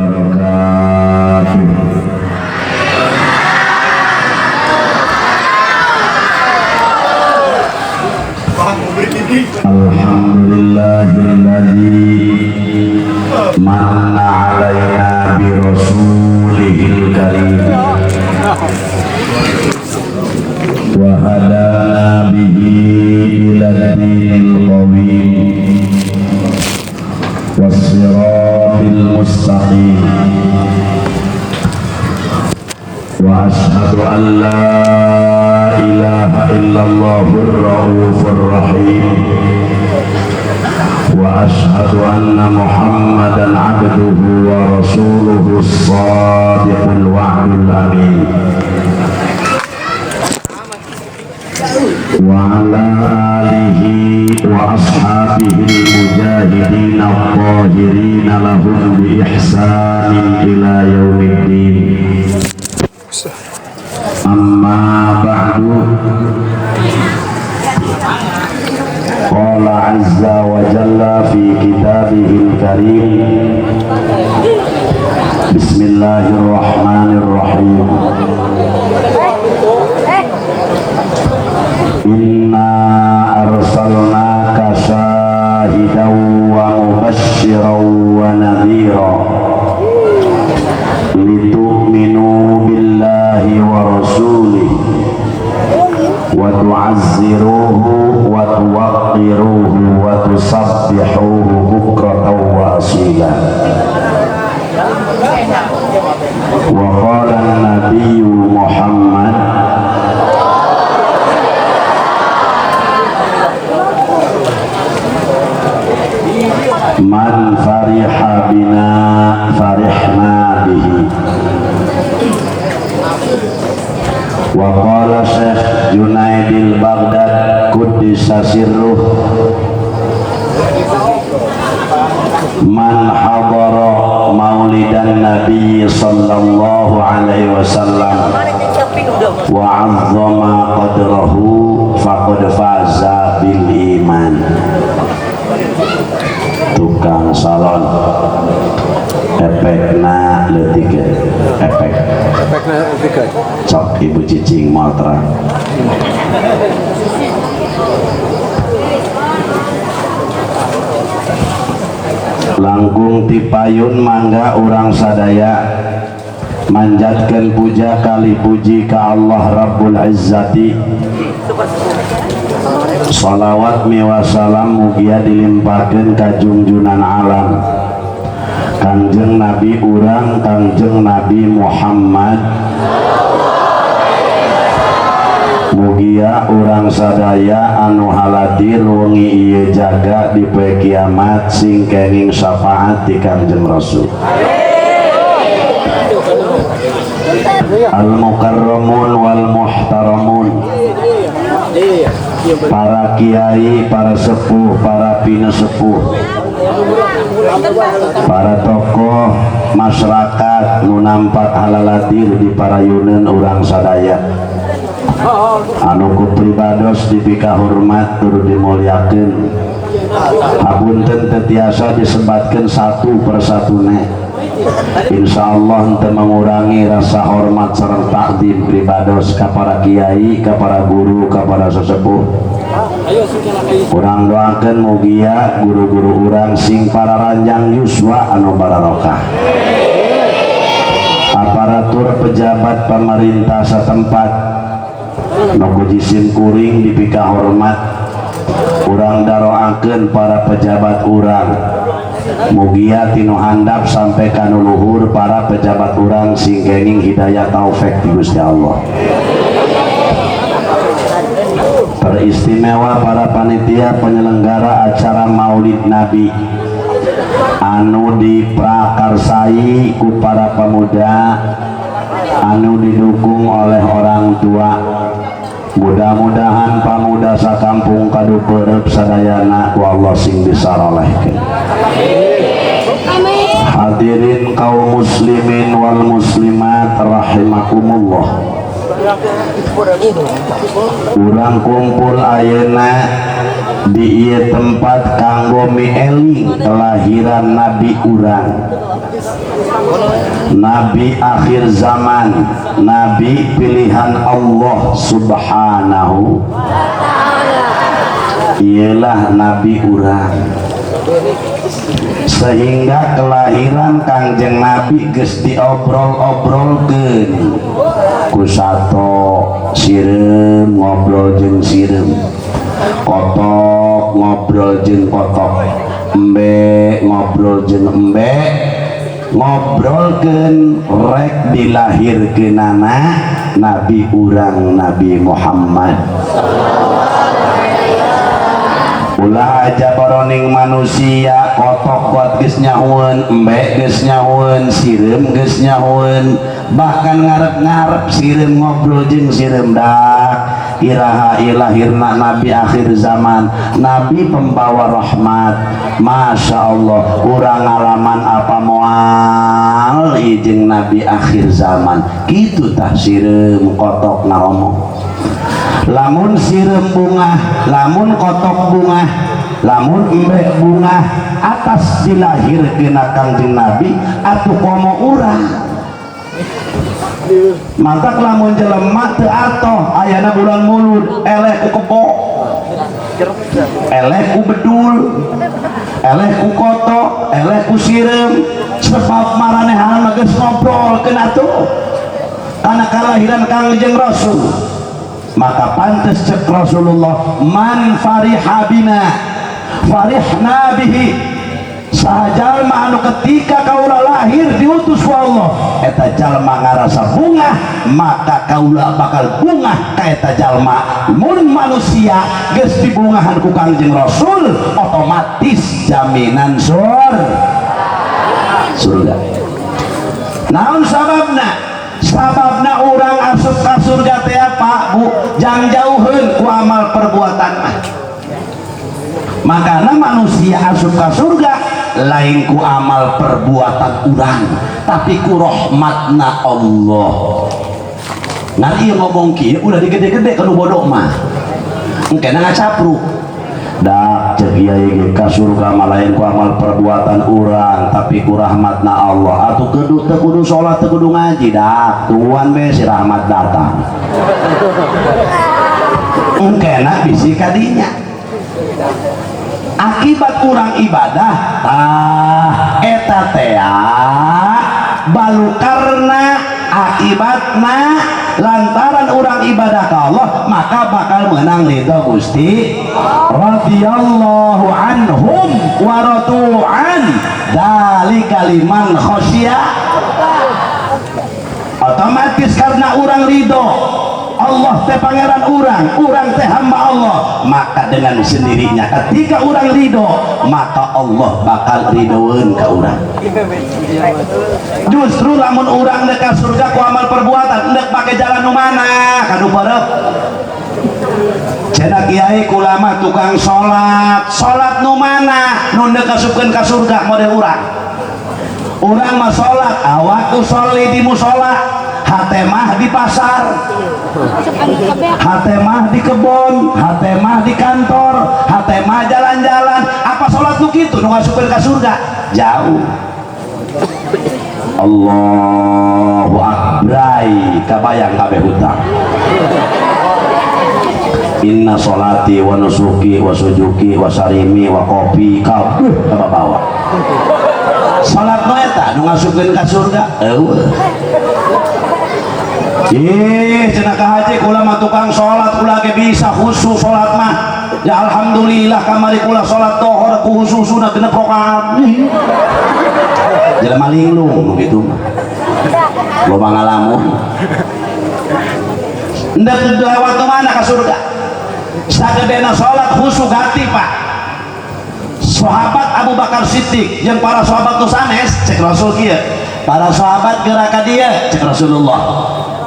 Wabarakatuh. Alhamdulillahilladzi manna alaina bi rasulihil karim wa hadana bihi ila dinil qawim was-siratil mustaqim wa ashhadu an la ilaha illallahur raufur rahim wa ashhadu anna muhammadan abduhu wa rasuluhu as-sadiqul wa'dul amin wa ala alihi wa ashabihi al-mujahidin al-tahirin lahum bi ihsanin ila yaumiddin. Amma ba'du. Qala azza wa jalla fi kitabihil karim. Bismillahirrahmanirrahim. Inna arsalnaka syahidan wa mubasysyiran wa nadhira litu'minu billahi wa rasulihi wa tu'azziruhu wa tuwaqqiruhu wa tusabbihuhu bukratan wa asila. Wa qala an-nabiyyu Muhammad man fariha bina farihna bihi. Wa qala Syekh Junaidil Baghdad quddisa sirruh man hadara maulidan nabi sallallahu alaihi wasallam wa 'azzama qadrahu faqad faza bil iman. Tukang salon efekna leutik efek Efekna leutik cok ibu cicing moal terang. Langkung tipayun mangga urang sadaya manjatkeun puja kali puji ka Allah Rabbul Izzati. Salawat miwa salam mugia dilimpahkeun ka junjunan alam Kangjeng Nabi urang Kangjeng Nabi Muhammad. Mugia urang sadaya anu haladir wengi ieu jaga di poe kiamat sing kenging syafaat di Kangjeng Rasul. Al mukarramun wal muhtaramun, para kiai, para sepuh, para pinesepuh, para tokoh masyarakat nu nampak halaladir di parayuneun urang sadaya anu ku pribados dipika hormat tur dimuliakeun. Hapunten teu tiasa disebatkeun satu persatune. Insyaallah henteu mengurangi rasa hormat sareng takdim pribados ka para kiai, ka para guru, ka para sesepuh. Urang doakeun mugia guru-guru urang sing pararanjang yuswa anu bararokah. Aparatur pejabat pemerintah setempat nu ku jisim kuring dipika hormat, urang daroakeun para pejabat urang mugia tinu handap sampai ka nu luhur para pejabat urang sing kenging hidayah taufik ti Gusti Allah. Teristimewa para panitia penyelenggara acara Maulid Nabi anu diprakarsai ku para pemuda anu didukung oleh orang tua. Mudah-mudahan pamuda sakampung Kadupeureub sadayana ku Allah sing disarolehkeun. Hadirin kaum muslimin wal muslimat rahimakumullah. Urang kumpul ayeuna di ieu tempat kanggo mieling kelahiran Nabi urang. Nabi akhir zaman, Nabi pilihan Allah Subhanahu, ialah Nabi urang, sehingga kelahiran Kangjeng Nabi geus diobrol-obrolkeun ku sato. Sireum ngobrol jeung sireum, kotok ngobrol jeung kotok, embe ngobrol jeung embe, ngobrolkeun rek dilahirkeunana Nabi urang, Nabi Muhammad. Ulah aja boroning manusia, kotok kuat geus nyahueun, embe geus nyahueun, sireum geus nyahueun, bahkan ngarep-ngarep sireum ngobrol jeung sireum, dak iraha ilahirna Nabi akhir zaman, Nabi pembawa rahmat. Masya Allah, urang ngalaman apa moal jeung Nabi akhir zaman gitu. Tah, sireum kotok ngaromong, lamun sireum bungah, lamun kotok bungah, lamun embe bungah atas dilahirkeun Kangjeng Nabi, atuh komo urang. Mantak lamun jelema teu atoh ayana bulan Mulud, eleh ku kebo, eleh ku bedul, eleh ku kotok, eleh ku sireum, sebab maranehanana geus ngobrolkeun atuh karena kelahiran Kangjeng Rasul. Maka pantes cek Rasulullah, "Man fariha bina farihna bihi." Saha jalma anu ketika kaula lahir diutus ku Allah, eta jalma ngarasa bungah, maka kaula bakal bungah ka eta jalma. Mun manusia geus dibungahan ku Kangjeng Rasul, otomatis jaminan surga. Naon sababna? Sababna urang asup ka surga teh, Pak, Bu, jang jauheun ku amal perbuatan mah. Makanya manusia asup ka surga lain ku amal perbuatan urang, tapi ku rahmatna Allah. Nah, iya, ngomong kieu udah digede-gede ka nu bodoh mah engkena ngacapruk. Dak cek kiai ge ka surga mah lain ku amal perbuatan urang, tapi ku rahmatna Allah. Atuh kudu teu kudu salat, teu kudu ngaji? Dak tuan be si rahmat datang, engkena bisi kadinya akibat kurang ibadah. Tah, eta tea balukarna, akibatna lantaran orang ibadah ke Allah, maka bakal menang ridho Gusti. Radhiyallahu anhum wa radu an, dzalika liman khasya. Otomatis karena orang ridho Allah teh pangeran urang, urang teh hamba Allah, maka dengan sendirinya ketika orang ridho, maka Allah bakal ridhoeun ka urang. Justru lamun urang dekat surga ku amal perbuatan, ndek pake jalan nu mana kadu barep. Cenah kiai, kula mah tukang salat. Salat nu mana nu ndek kasupkeun ka surga? Model urang, urang mah salat awak usolli di musola, hate mah di pasar, hate mah di kebon, hate mah di kantor, hate mah jalan-jalan. Apa salat nu kitu nu ngasupkeun ka surga? Jauh. Allahu akbar, kabayang kabeh hutang. Inna sholati wa nusuki wa sujuki wa sarimi wa kopi kabeh kabawa. Salat nu eta nu ngasupkeun ka surga? Eueuh. Ih, cenah ka haji, kula mah tukang salat, kula ge bisa khusyuk salat mah. Ya alhamdulillah, kamari kula salat tohor ku khusyukna 6 rakaat. Jelema linglung nu kitu mah. Loba ngalamun. Ndek lewat ke mana ka surga? Sagedena salat khusyuk hati, Pak. Sahabat Abu Bakar Siddiq yang para sahabat nu sanes, cek Rasul kieu. Para sahabat gerak ka dia, cek Rasulullah.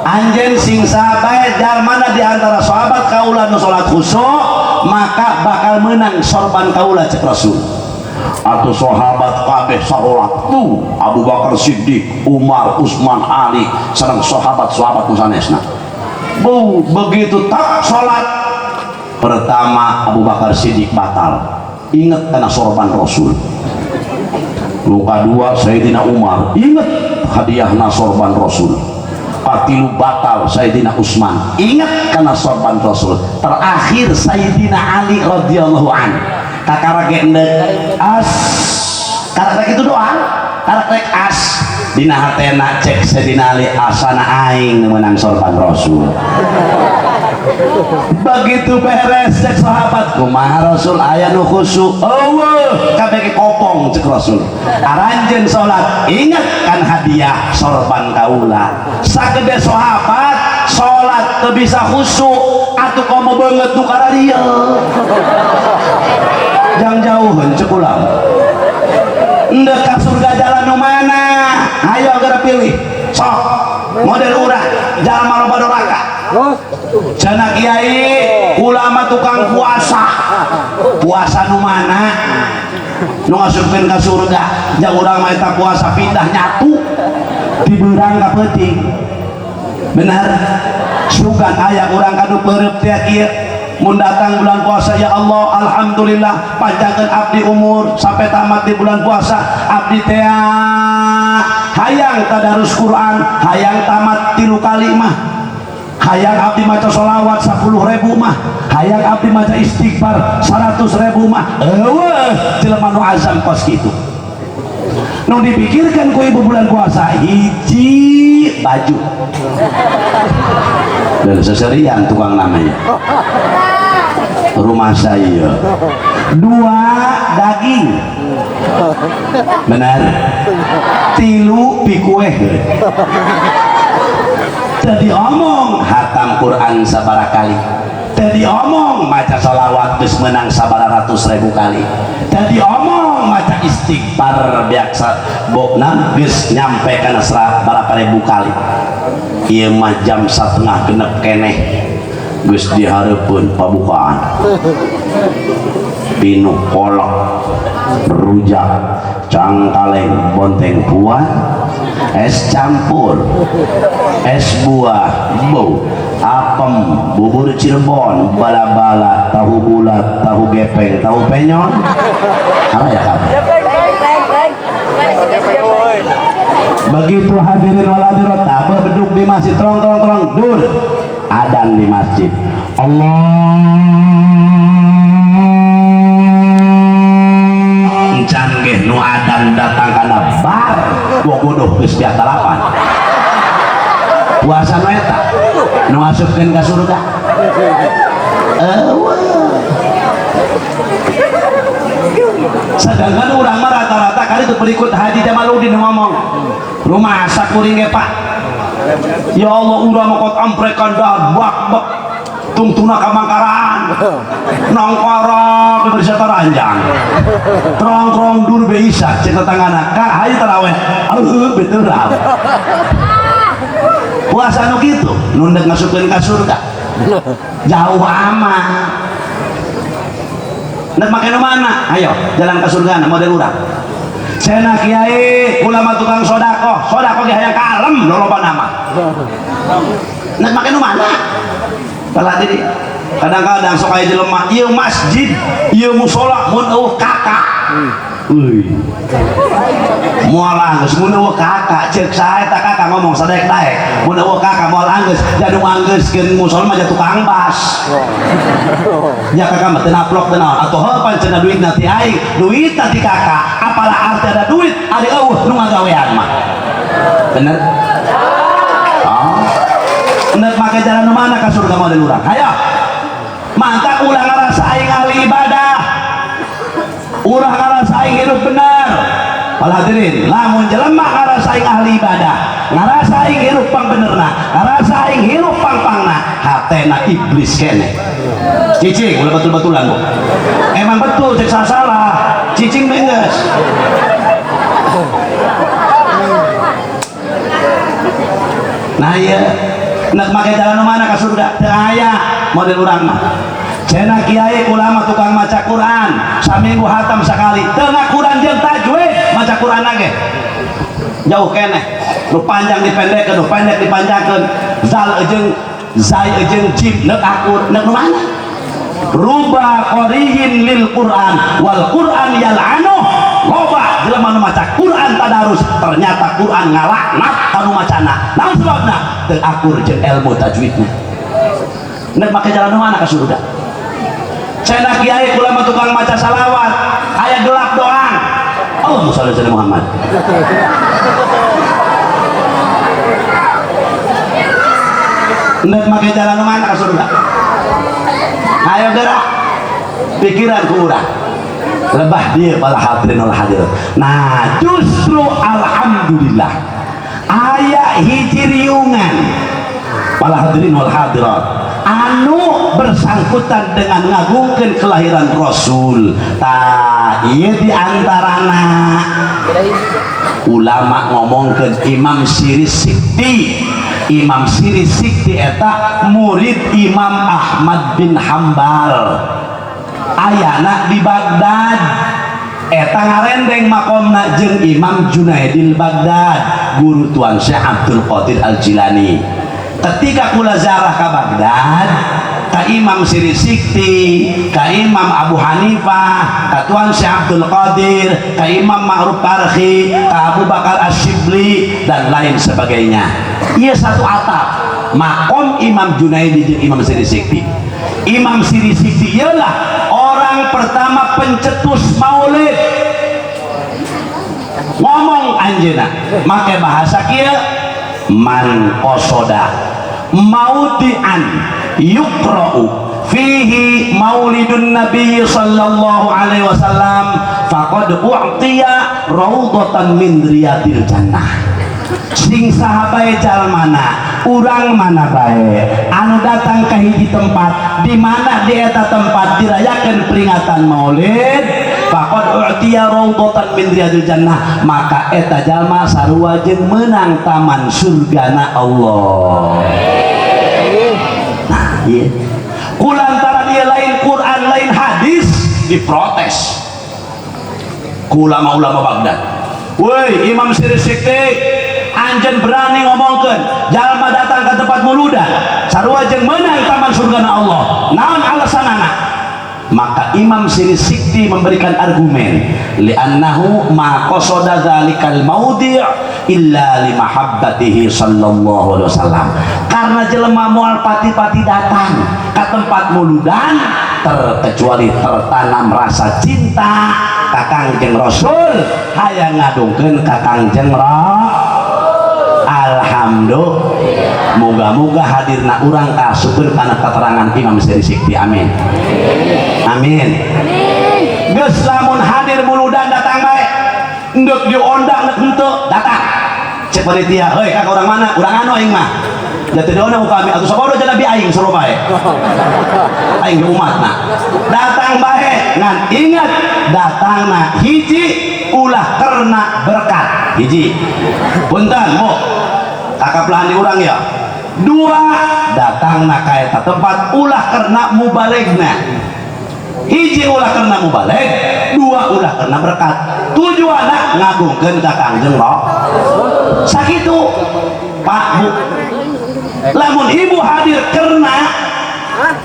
Anjeun sing sahabat mana di antara sahabat kaula nu salat khusyuk, maka bakal menang sorban kaula, cek Rasul. Atau sahabat kabeh sarolat tuh, Abu Bakar Siddiq, Umar, Utsman, Ali sareng sahabat-sahabat nu sanesna. Bu, begitu tak salat pertama, Abu Bakar Siddiq batal, ingat karena sorban Rasul. Nu kadua Sayyidina Umar, inget hadiahna sorban Rasul. Katilu batal Sayyidina Utsman, inget kana sorban Rasul. Terakhir Sayyidina Ali radhiyallahu an. Kakara ge endek as, karak itu doa, karak rek as dina hatena cek Sayyidina Ali asana aing menang sorban Rasul. Begitu beres cek sahabat, kumaha Rasul aya nu khusyuk? Eueuh, kabeh kopong cek Rasul. Aranjeun salat ingat kan hadiah sorban kaula. Sagede sahabat salat teu bisa khusyuk atuh komo beungeut nu kararieu. Jang jauheun cek ulang. Endek ka surga jalan nu mana? Ayo geura pilih. Sok model urang jalma loba doraka. Cenah kiai ulama tukang puasa. Puasa nu mana? Nu ngasupkeun ka surga. Jang urang mah eta puasa pindah nyatu di beurang ka peuting. Benar? Sugan aya urang kanu peureub teh kieu. Mun datang bulan puasa, ya Allah, alhamdulillah panjangkeun abdi umur sampai tamat di bulan puasa. Abdi teh hayang tadarus Quran, hayang tamat 3 kali mah, hayang abdi maca sholawat 10.000 mah, hayang abdi maca istighfar 100.000 mah. Eueuh jelema nu azam kos kitu. Nu dipikirkan ku ibu bulan puasa hiji baju. Dan seserian tukang namanya rumah saya. 2 daging, benar. 3 pikueh. Tadi omong hatam Quran sabara kali, tadi omong maca sholawat geus menang sabara ratus ribu kali, tadi omong maca istighfar biasa bokna geus nyampe kana berapa ribu kali. Ieu mah jam 5:30 keneh geus dihareupeun pabukaan pinuh kolak, rujak, cangkaleng, bonteng buah, es campur, es buah, bau, apem, bubur Cirebon, bala-bala, tahu bulat, tahu gepeng, tahu penyon. Apa ya kamu? Begitu hadirin wal hadirat tabah beduk di masjid, trong trong trong dur adan di masjid. Allah encan ge nu adan datang kana bar bogodoh geus diatalapan. Puasa nu eta nu asupkeun ka surga. Eueuh. Sedangkan urang mah rata-rata kali itu berikut Haji Jamaluddin ngomong, rumah asa kuring ge Pak. Ya Allah urang mah kot amprekan dahar bak-bak tungtuna kamangkaraan nongkorok bersata ranjang trong-trong dur beisa cek tetanggana kak hayu taraweh eueuh betul lah. Puasa nu kitu nu ndek ngasupkeun ka surga jauh amat. Ndek make nu mana? Ayo jalan ke surga model urang. Cenah kiai ulama tukang sodakoh, sodakoh ge hayang kalem loloba nama. Ndek make nu mana? Kalah jadi kadang-kadang sok aya jelema ieu masjid, ieu musala mun eueuh kakak. Euy. Moal anggeus mun eueuh kakak, ceuk saha eta kakak ngomong sadaek-daek. Mun eueuh kakak moal anggeus, jadu anggeuskeun musala mah tukang bas. Ya kakak mah teu naplok teu naon atuh heuh pan cenah duitna ti aing, duitna ti kakak. Apalah arti ada duit ari eueuh nu ngagawean mah. Bener? Oh. Nek make jalan nu mana ka surga model urang? Hayo. Mantap ulah ngarasa aing ahli ibadah. Ulah ngarasa aing hidup bener. Wal hadirin, lamun jelema ngarasa aing ahli ibadah, ngarasa aing hirup pang benerna, ngarasa aing hirup pang-pangna, hatena iblis kene. Cicing, ulah betul-betulan bu. Emang betul cek salah, cicing bengges. Nah iya, nek make jalan mana ka surga? Teu aya model urang mah. Cenah kiai ulama tukang maca Quran, saminggu hatam sekali. Teu ngakuran jeung tajwid, maca Quran ge. Jauh keneh. Nu panjang dipendekkeun, nu pendek dipanjangkeun. Zal jeung zai jeung jim neuk akur, neuk nu mana? Ruba qariyin lil Quran wal Quran yal'anu. Loba Loba jelema nu maca Quran tadarus, ternyata Quran ngalaknat kanu macana. Naon sebabna? Teu akur jeung ilmu tajwidna. Nek make jalan mana ka surga? Cenah kiai, kula mah tukang maca salawat, aya gelap doang. Allahumma sholli ala Muhammad. Nek make jalan mana ka surga? Ayo gerak pikiran ku urang. Lebah dia para hadirin wal hadirat. Nah, justru alhamdulillah aya hiji riungan para hadirin wal hadirat anu bersangkutan dengan ngagungkeun kelahiran Rasul. Tah, ieu di antarana ulama ngomongkeun Imam Siri Sikti. Imam Siri Sikti eta murid Imam Ahmad bin Hambal, ayana di Baghdad. Eta ngarendeng makomna jeung Imam Junaidil Baghdad, guru Tuan Syekh Abdul Qadir Al-Jilani. Ketika kula ziarah ka Baghdad, ka Imam Siri Sikti, ka Imam Abu Hanifah, ka Tuan Syekh Abdul Qadir, ka Imam Ma'ruf Karhi, ka Abu Bakar Asy-Syibli, dan lain sebagainya. Iya, satu atap makom Imam Junaidi jeung Imam Siri Sikti. Imam Siri Sikti ialah orang pertama pencetus maulid. Ngomong anjeunna make bahasa kieu, man qasoda maudi'an yuqra'u fihi maulidun nabi sallallahu alaihi wasallam faqad u'tiya raudhatan min riyadil jannah. Sing saha bae jalmana, urang mana bae anu datang ke hiji tempat di mana di eta tempat dirayakan peringatan maulid, faqad u'tiya raudhatan min riyadil jannah, maka eta jalma sarua jeung meunang taman surgana Allah. Nah, iya. Kulantaran ieu lain Quran lain hadis diprotes ku ulama-ulama Baghdad. Woi Imam Siri Sikti, anjeun berani ngomongkeun jalma datang ke tempat muludan sarua jeung meunang taman surgana Allah, naon alasanana? Maka Imam Siri Sikti memberikan argumen, li'annahu ma qasada dzalikal maudi' illa li mahabbatihi sallallahu alaihi wasallam. Karena jelema moal pati-pati datang ke tempat muludan terkecuali tertanam rasa cinta ka Kangjeng Rasul, hayang ngadungkeun ka Kangjeng Rasul. Alhamdulillah, moga-moga hadirna urang kasupkeun kana keterangan Imam Siri Sikti. Amin amin. Geus lamun hadir muludan datang bae, endek diondang endek henteu datang. Cek panitia, heuy kak urang mana? Urang anu aing mah. Jatuh diondang ku kami atuh sabodo jadi aing seru bae. Aing ge umatna. Datang bae, ngan ingat datangna hiji ulah karena berkat. Hiji. Punten, Bu. Kakap lahan di urang ya. Dua, datangna ka eta tempat ulah karena mubalegna. Hiji ulah karena mubaleg, dua ulah karena berkat. Tujuanna ngagungkeun ka Kangjeng Rasul. Sakitu, Pak, Bu. Lamun ibu hadir karena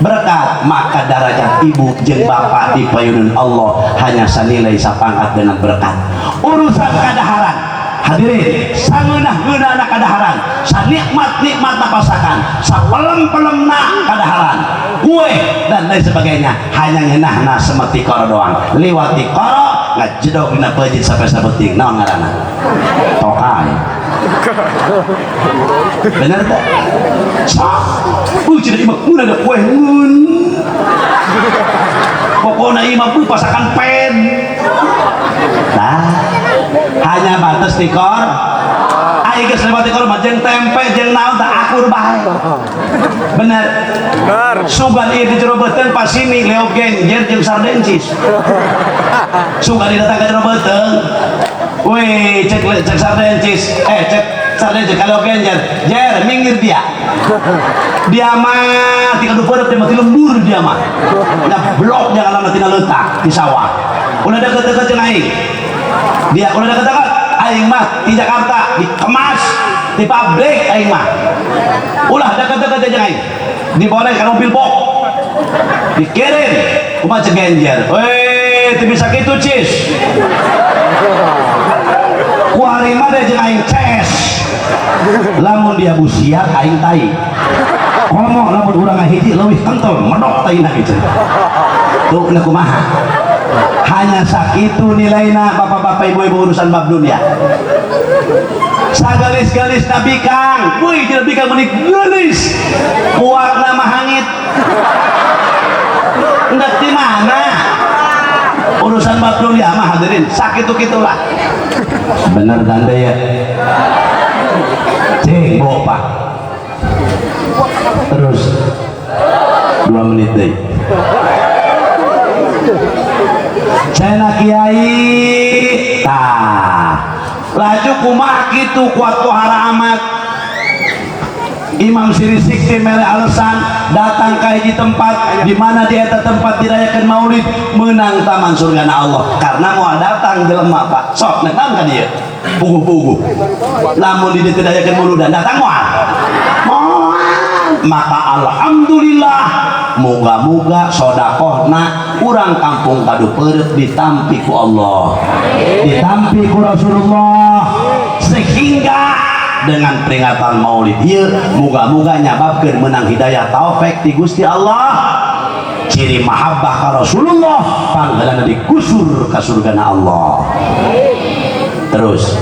berkat, maka darajat ibu jeung bapak di payunun Allah hanya sanilai sapangkat dengan berkat. Urusan kadaharan, hadirin, sangeunah-geunahna kadaharan, sanikmat-nikmatna pasakan, sapelem-pelemna kadaharan, kue dan lain sebagainya, hanya ngeunahna semeti koro doang. Liwat di koro ngajedog dina peujeut sampai sabeting, naon ngaranna? Tokai. Bener tak? Sok. Cenah imah mun ada kue ngeun. Pokokna imah pun pasakan pen. Nah, hanya batas tikor. Ai geus lewat tikor mah jeung tempe jeung naon tak akur bae. Bener. Bener. Sugan ieu di jero beuteung pasini leo genjer jeung sardencis. Sugan ieu datang ke jero beuteung. Wih, cek cek sardencis. Cek sardencis kalau genjer. Jer, minggir dia. Dia mah tinggal dupa dia mah lembur dia mah. Nah, blok jangan lama tina leutak di sawah. Ulah deket-deket jeung aing. Dia ulah deket-deket aing mah di Jakarta dikemas di pabrik aing mah. Ulah deket-deket jeung aing. Diboleh ke mobil box. Dikirim kumaha cek genjer. Weh, teu bisa kitu, Cis. Kuari mah deh jeung aing CS. Lamun dia busiat aing tai. Komo lamun urang ngahiji leuwih kental medok taina gitu. Tuh na kumaha. Hanya sakitu nilaina, bapak-bapak, ibu-ibu, urusan bab dunia. Sagelis-gelis na bikang, wih, tidak bikang menik gelis. Kuat nama hangit. Enggak di mana? Urusan bab dunia mah, hadirin, sakitu kitulah. Bener tante ya? Cing, bapak. Terus 2 menit deh. Cenah kiai tah laju kumaha kitu kuat pohara amat. Imam Sirisik teh mere alasan datang ke hiji tempat di mana di eta tempat dirayakan maulid menang taman surgana Allah karena mau datang jelema, Pak. Sok datang ka dieu puguh-puguh lamun di dieu dirayakan muludan datang moal moal. Maka alhamdulillah, moga-moga sodakohna urang kampung Kadupeureut ditampi ku Allah, ditampi ku Rasulullah, sehingga dengan peringatan maulid ieu moga-moga nyababkeun menang hidayah taufik ti Gusti Allah, ciri mahabbah ka Rasulullah panggeulana dikusur ka surgana Allah. Terus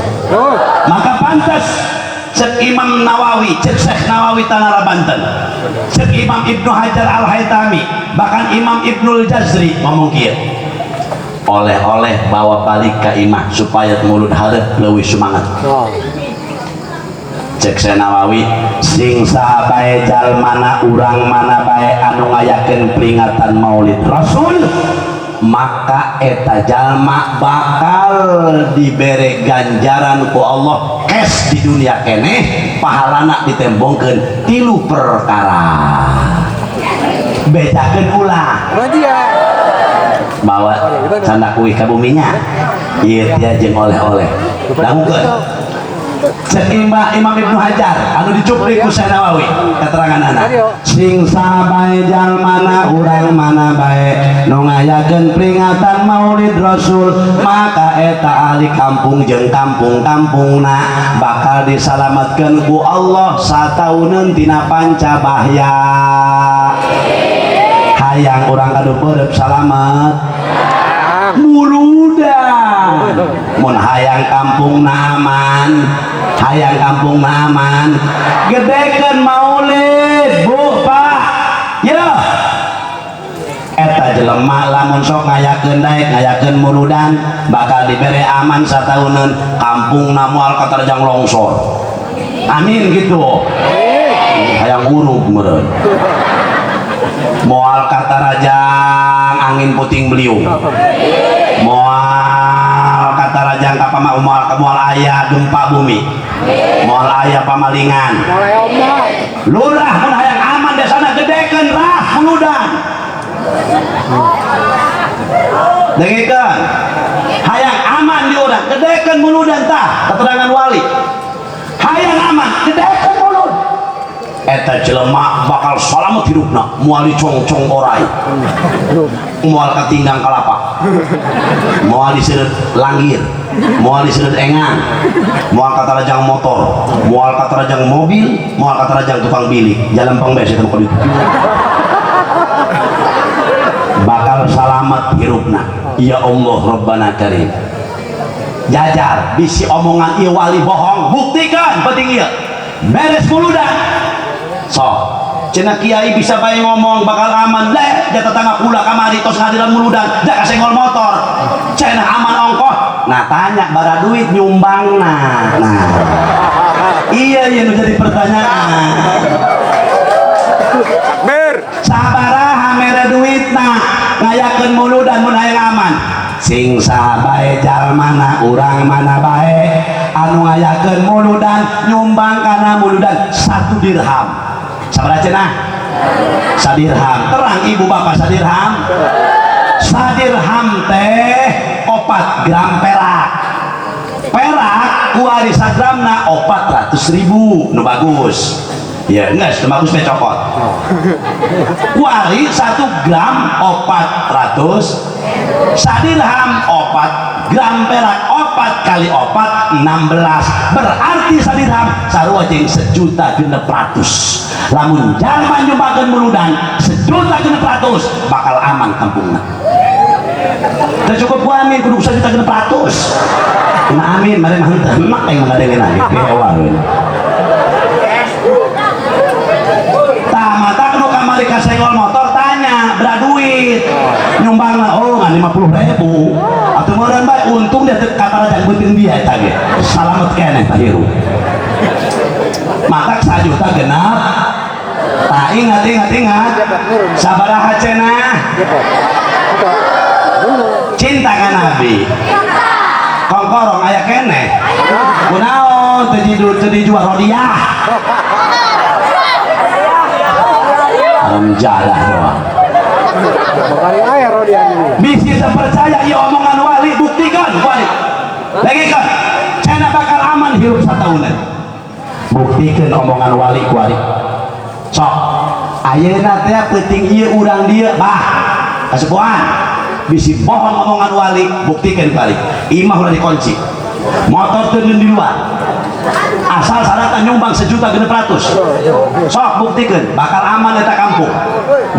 maka pantas cek Imam Nawawi, cek Syekh Nawawi Tanara Banten, cek Imam Ibnu Hajar Al Haytami, bahkan Imam Ibnul Jazri ngomong kieu, oleh-oleh bawa balik ke imah supaya mulut hareup leuwih semangat. Cek Syekh Nawawi, sing saha bae jalmana, urang mana bae anu ngayakeun peringatan Maulid Rasul, maka eta jalma bakal dibere ganjaran ku Allah cash di dunia keneh, pahalana ditembongkeun tilu perkara. Bejakeun ulah. Bawa candak kuih ka buminya ieu tia jeung oleh-oleh, dangukeun. Cek Imam Ibnu Hajar anu dicuplik ku Syekh Nawawi keterangan anak, sing sabae jalmana, urang mana bae nu ngayakeun peringatan Maulid Rasul, maka eta ahli kampung jeung kampung-kampungna bakal disalamatkeun ku Allah satauneun tina panca bahya. Hayang urang Kadupeureut salamet, muludan. Mun hayang kampungna aman, hayang kampungna aman, gedekeun maulid, Bu, Pak ya. Eta jelema lamun sok ngayakeun daek ngayakeun muludan bakal dibere aman satauneun, kampungna moal katerjang longsor. Amin gitu. Hayang urug meureun. Moal katarajang angin puting beliung, moal katarajang kapama, moal moal aya gempa bumi, moal aya pamalingan. Lurah, mun hayang aman desana, gedekeun rah muludan. Dengekeun, hayang aman di urang, gedekeun muludan. Tah keterangan wali, hayang aman, gedekeun mulud. Eta jelema bakal salamet hidupna, moal dicongcong orai, moal katinggang kalapa, moal diseureut langgir, moal diseureut engang, moal katarajang motor, moal katarajang mobil, moal katarajang tukang bilik jalan pengberes. Eta mah bakal salamet hirupna. Ya Allah Rabbana Karim. Jajar bisi omongan ieu wali bohong, buktikan penting ieu beres muludan. Sok cenah kiai bisa bae ngomong bakal aman leh ja tetangga kula kamari tos ngadiran muludan ja kasenggol motor cenah aman ongkoh. Nah, tanya bara duit nyumbang. Nah, iya iya, nu jadi pertanyaan. Takbir. Sabaraha mere duitna ngayakeun muludan mun hayang aman? Sing saha bae jalmana, urang mana bae anu ngayakeun muludan nyumbang kana muludan 1 dirham. Sabaraha cenah sadirham? Terang, ibu bapak, sadirham. Sadirham teh 4 gram perak. Perak kuari sagramna 400 ribu nu bagus ya. Enggak, nu bagus teh cokot. Kuari 1 gram 400, sadirham opat. 4 gram perak, 4 kali 4 16, berarti sadirham sarua jeung 1.600.000. Lamun jalma nyumbangkeun muludan 1.600.000 bakal aman kampungna. Teu cukup ku amin, kudu 1.600.000. Nah, amin mare mah henteu emak yang ngadengeun ge hewa we. Tah mata nu kamari kasenggol motor tanya berapa duit nyumbangna, oh ngan 50.000 atuh meureun bae, untung dia teu kaparajang beuteung dia eta ge salamet keneh tah hirup. Matak 1.600.000. Tah, ingat ingat ingat, sabaraha cenah cinta ka Nabi? Kongkorong aya keneh, kunaon teu teu dijual rodiah? Jalah doang. Bakal air dia ini. Bisi percaya ieu omongan wali, buktikan wali lagi kan cenah bakal aman hirup satahunan. Buktikan omongan wali ku wali. Sok ayeuna teh peuting ieu urang dieu bah kasepuhan, bisi bohong omongan wali, buktikan wali. Imah udah dikunci, motor teu di luar, asal syaratnya nyumbang 1.600.000. Sok buktikan bakal aman eta kampung,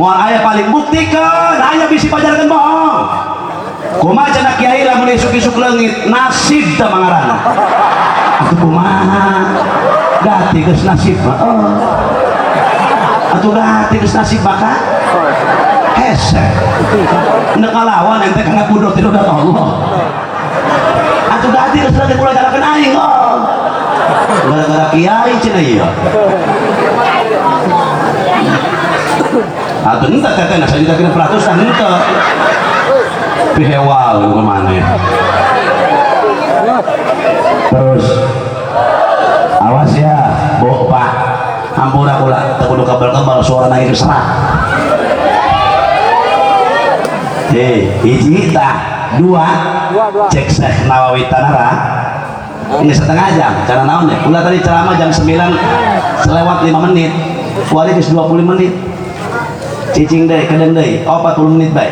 moal aya paling. Buktikan aya, bisi pajarkeun bohong. Kumaha cenah kiai lamun isuk-isuk leungit? Nasib teh mangaranna atuh. Kumaha gati geus nasib mah? Oh. Atuh gati geus nasib maka hese nek ngalawan ente kana kudrat irodat Allah. Atuh gati geus leungit, ulah garakeun aing. Oh, gara-gara kiai cenah ieu. Atuh henteu teteh, nah 1.600.000 tah henteu pihewal kemana ya. Terus awas ya bu, pak, ampura kula teu kudu kebal-kebal, suara naik serak. Hiji tah, dua. Dua, dua. Cek Syekh Nawawi Tanara ini setengah jam cara naon ya. Ulah tadi ceramah jam 9 selewat 5 menit, kuari geus 20 menit, cicing deh kedeng deh, oh 40 menit baik.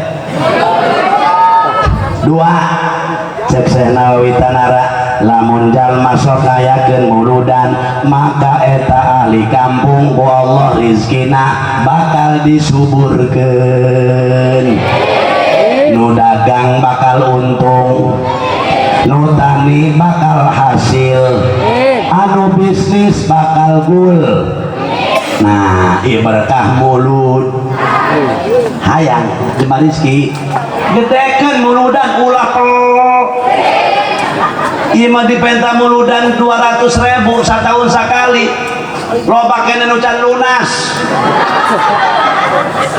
Dua, cek Syekh Nawawi Tanara, lamun jalma sok ngayakeun muludan maka eta ahli kampung ku Allah rizkina bakal disuburkeun, nu dagang bakal untung, nu tani bakal hasil, anu bisnis bakal gul. Nah, ieu berkah mulut. Hayang jembar rizki, gedekeun muludan, ulah pel. Ieu mah dipenta muludan 200.000 satahun sakali, loba kene nu can lunas.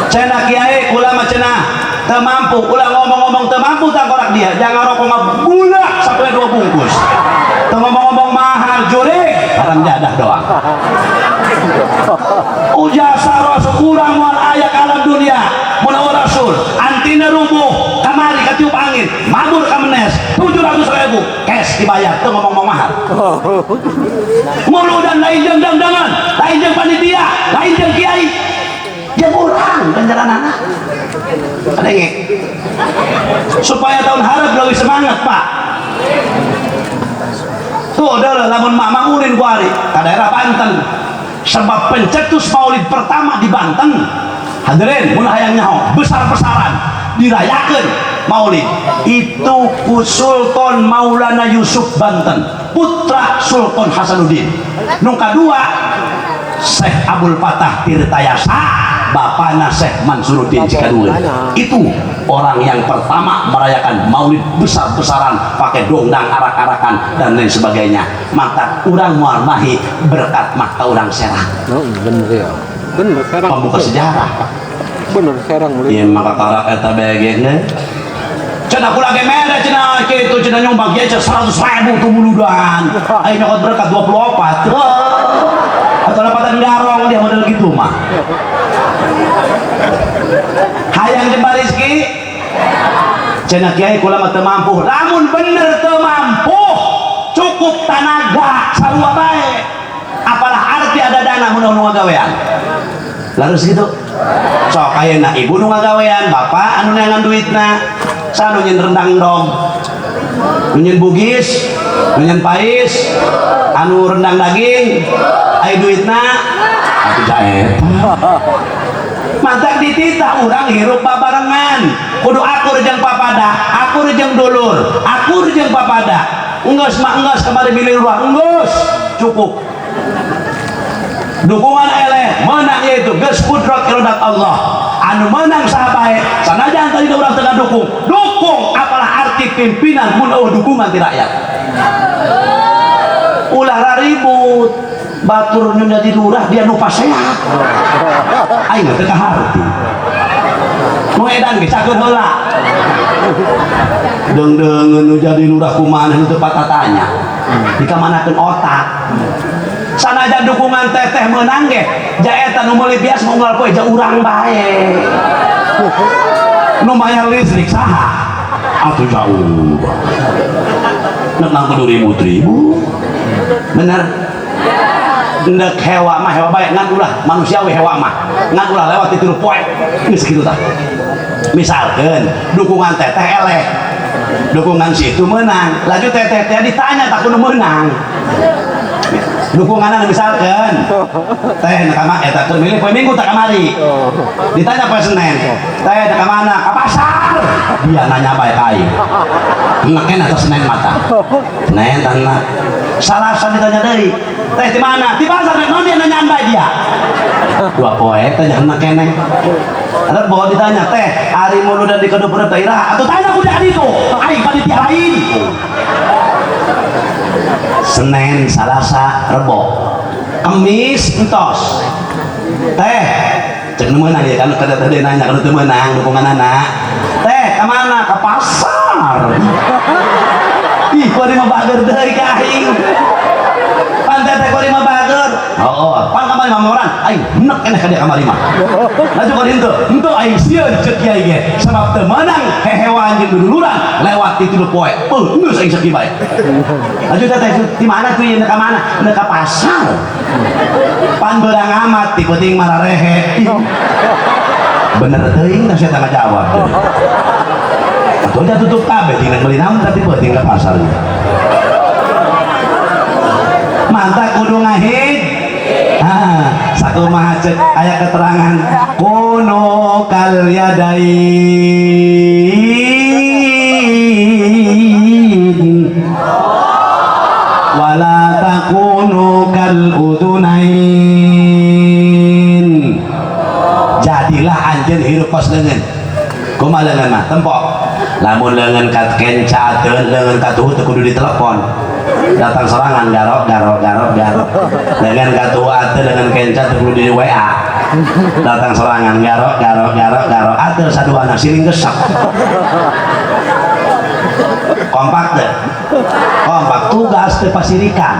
Cenah kiai, kula mah cenah teu mampu. Ulah ngomong-ngomong teu mampu tangkorak dia, jangan rokok ngabulak sampai 2 bungkus. Teu ngomong-ngomong mahal jurik, haram jadah doang. Ujasa rasul kurang moal aya ka alam dunia mun rasul antina rubuh kamari katiup angin mabur ka menes 700.000 cash dibayar, teu ngomong-ngomong mahal. Muludan lain jeung dangdangan, lain jeung panitia, lain jeung kiai, jeung urang ganjaran anak. Adenge supaya tahun harap lebih semangat, Pak. Tuh adalah lamun mak mangurin kuari ke daerah Banten, sebab pencetus maulid pertama di Banten, hadirin mun hayang nyaho, besar-besaran dirayakan maulid itu ku Sultan Maulana Yusuf Banten, putra Sultan Hasanuddin. Nu kadua Syekh Abdul Fatah Tirtayasa, bapana Syekh Mansuruddin Cikaduen. Itu orang yang pertama merayakan maulid besar-besaran pakai dongdang, arak-arakan dan lain sebagainya. Maka urang moal mahi berkat mah ka urang Serang. Oh, bener ya. Bener Serang. Pembuka sejarah. Bener Serang mulai. Ieu maka karak eta BG ge. Cenah kula ge mere cenah kitu cenah nyumbang kieu 100.000 tuh muludan. Ayo nyokot berkat 24. Atau dapatan garong dia model gitu mah. Hayang jembar rezeki cenah kiai kula mah teu mampu. Lamun bener teu mampu, cukup tanaga sarua bae. Apalah arti ada dana mun nu ngagawean. Lalu gitu. Sok ayeuna ibu nu ngagawean, bapak anu neangan duitna, sanu nyen rendang dong. Nu nyieun bugis, nu nyieun pais, anu rendang daging, aya duitna atuh jaeta. Matak dititah urang hirup babarengan, kudu akur jeung papada, akur jeung dulur, akur jeung papada. Enggeus mah enggeus, kamari milih lurah enggeus, cukup dukungan eleh menang, yaitu geus kudrat irodat Allah. Anu menang saha bae, sanajan tadi urang tengah dukung dukung, apalah arti pimpinan mun euweuh dukungan ti rakyat? Ulah raribut, batur nu jadi lurah dia nu pasea, aing teu kaharti. Nu edan ge cakeun heula, deung-deungeun nu jadi lurah kumaha, nu teu patatanya dikamanakeun otak. Sanajan dukungan teteh menang ge, jaeta nu meuli bias unggal poe ja urang bae. Nu mayar listrik saha atuh? Jauh nek nang kudu ribut-ribut. Bener, ndek hewa mah hewa bae, ngan ulah manusiawi. Hewa mah ngan ulah lewat di 3 poe, geus kitu tah. Misalkan dukungan teteh eleh, dukungan situ menang, laju teteh teh ditanya tak kudu menang dukungan. Misalkan teh nak kama eta keur milih poe Minggu, tak kamari ditanya poe Senin, "Teh, nak mana?" "Ke pasar." Dia nanya bae ka aing, neken atau Senin mata Senin tanah. Salasa ditanya deui, "Teh, di mana?" "Di pasar." Non dia nanyaan bae dia 2 poe tanya enak keneh. Rebo ditanya, "Teh, ari mun udah di kedua daerah atau tanya ku jadi itu aing panitia lain." Senin, Salasa, Rebo, Kemis entos, "Teh," cek nu meunang ya kan, kada tadi nanya kalau teu meunang dukungan anak, "Teh, ka mana?" "Ke pasar." Ih, kuari mah bager deui ka aing. Pan teteh kuari mah bager. Oh, pan kamari mah moran aing enek keneh ka dia kamari mah. Laju ka henteu henteu, aing sieun ceuk kiai ge, sabab teu meunang hehewan jeung duduluran lewat di 3 poe. Beuh, geus aing sakieu bae. Laju, "Teteh, di mana tuh ieu, ka mana?" "Neuk ka pasar." Pan beurang amat ti penting mararehe. Ih, bener teuing da sia ngajawab teh. Atuh udah tutup kabeh, tinggal beli naon tapi penting ke pasarnya. Mantap, kudu ngahid. Ah, sakumaha cek aya keterangan kunu kal yadain wala takunu kal udunain. Jadilah anjeun hirup kos leungeun. Kumaha leungeun mah? Tempok lamun leungeun kat kenca teu, leungeun katuhu teu kudu ditelepon, datang sorangan, garok garok garok garok. Leungeun katuhu ateu leungeun kenca teu kudu di WA, datang sorangan, garok garok garok garok. Atur saduana siling gesek, kompak teu kompak, tugas teu pasirikan.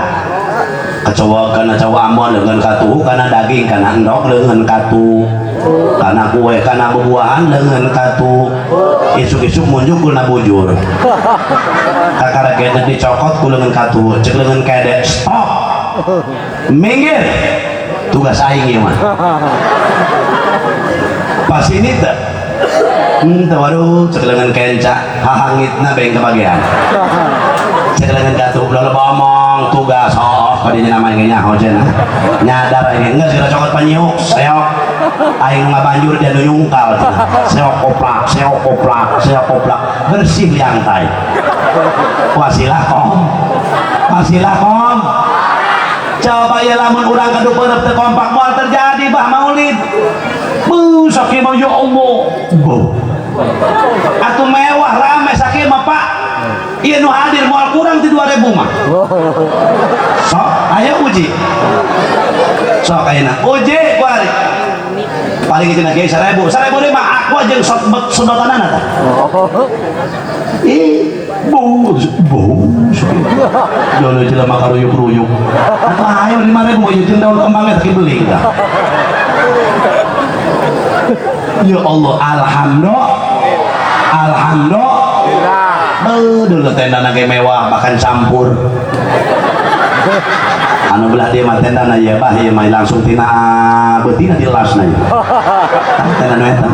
Kecoa kana cowok Ambon, leungeun katuhu kana daging, kana endog leungeun katu, kana kue, kana bubuahan leungeun katu. Isuk-isuk munjuk kuna bujur, kakara gede dicokot ku leungeun katu. Cek leungeun kede, "Stop, minggir, tugas aing ieu mah." Pas ini teh teu, waduh, cek leungeun kenca, hahangitna beng kebagian. Cek leungeun katu, ulah loba omong, tugas. Oh, kadinya namanya nyaho cenah, nyadar aing geus geus cokot panyiuk seok. Aing nu ngabanjur, dia nu nyungkal cenah. Seok koplak, seok koplak, seok koplak, bersih liang tai. Wasilah kom, wasilah kom. Coba ya, lamun urang kadupeureup teu kompak, moal terjadi bah maulid. Beuh, sakieu mah, ya Allah. Beuh. Atuh mewah rame sakieu mah, Pak. Ieu nu hadir moal kurang ti 2000 mah. Sok ayo uji. Sok ayeuna uji kuari. Paling itu kiai 1000. 1000 deui mah aku jeung sedotanana tah. Ih, bau, bau. Jono jelema karuyuk-ruyuk. Atuh ayo 5000 ieu jeung daun kembangnya tak beli dah. Ya Allah, alhamdulillah. Alhamdulillah. Beuh, tenda ge mewah, bahkan campur. Anu belah dia mah tenda ya bah, ieu mah langsung tina beutina dilasna ieu. Tenda nu eta.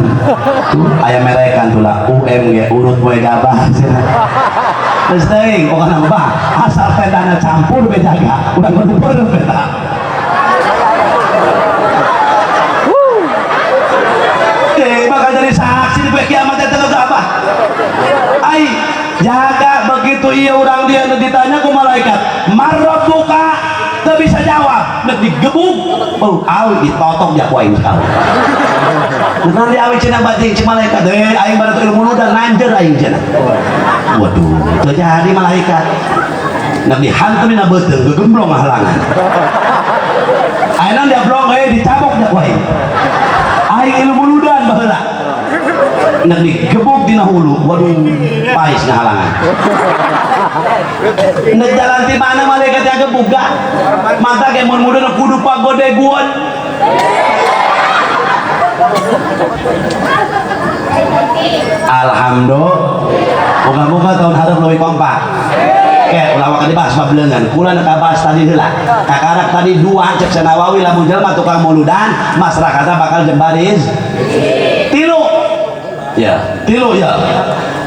Tuh aya merekan tuh lah UMG, urut moe gabah cenah. Geus teuing pokona mah asal tendana campur be jaga urang kudu beureum eta. Bakal jadi saksi di poe kiamat eta teh apa? Ai jaga begitu iya urang dia ditanya ku malaikat, "Marabbuka?" Teu bisa jawab, nek digebuk, oh awi ditotok dia ku aing sekali. Nah, di awi cenah bajing si malaikat, aing baru ilmu dan nanjer aing cenah. Waduh, teu jadi malaikat. Nek dihantam dina beuteung gegemblong halangan. Ayeuna dia blong dicabok dia ku aing. Aing ilmu ludan baheula. Nek digebuk dina hulu, waduh, pais ngahalangan. Nek jalan di mana malaikat yang gebuk gak? Mata ge mun mudun kudu pagodeguan. Alhamdulillah. Moga-moga tahun hareup leuwih kompak. Oke, ulah waka dibahas bab leungeun. Kula nu kabahas tadi heula. Kakarak tadi dua cek Sanawawi lamun jelema tukang muludan, masyarakatna bakal jembaris. Tilu. Ya, tilu ya.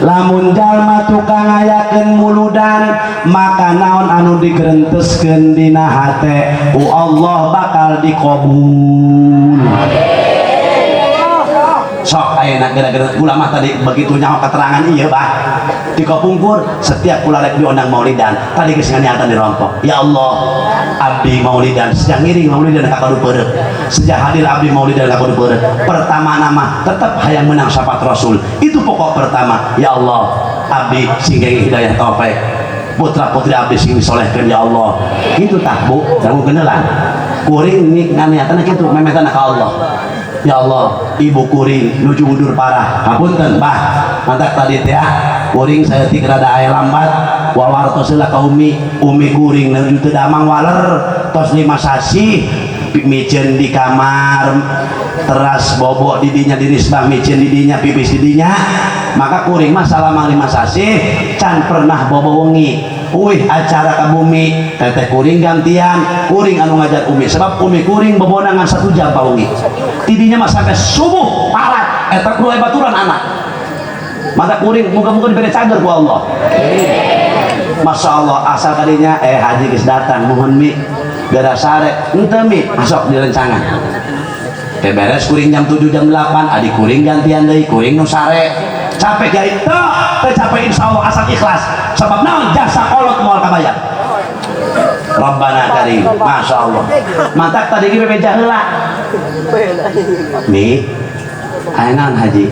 Lamun jalma tukang ngayakeun muludan, maka naon anu digerenteskeun dina hate ku Allah bakal dikabul. Sok ayeuna gara-gara ulama tadi begitu nyaho keterangan iya bah dikapungkur setiap kula rek diundang maulidan tadi geus nganiatan dirompok ya Allah abdi maulidan sejak ngiring maulidan ka kudu peureuk sejak hadir abdi maulidan ka kudu peureuk pertama nama tetap hayang menang syafaat Rasul itu pokok pertama ya Allah abdi sing hidayah taufik putra putri abdi sing disolehkeun ya Allah kitu tah bu dangu kenelan kuring nganiatan kitu memetan ka Allah. Ya Allah, ibu kuring nuju udur parah. Hapunten, bah. Mantak tadi teh kuring saya tik rada aya lambat. Wawartos heula ka umi, umi kuring nuju teu damang waler tos 5 sasih miceun di kamar teras bobok didinya dirisbah miceun didinya pipis didinya. Maka kuring mah salama 5 sasih can pernah bobo wengi. Uih acara ka bumi teteh kuring gantian kuring anu ngajar umi sebab umi kuring bebonangan 1 jam pawengi tidinya mah sampai subuh parat eta kudu aya baturan anak mata kuring muga-muga diberi cager ku Allah. Masya Allah asal kadinya haji geus datang mohon mi gara sare henteu mi masuk di rencangan teh beres kuring jam 7 jam 8 adik kuring gantian deui kuring nu sare capek kiai teu capek insyaallah asal ikhlas sebab naon jasa kolot moal kabayar Rabbana karim Masya Allah mantak tadi ge bebeja heula mi aya naon haji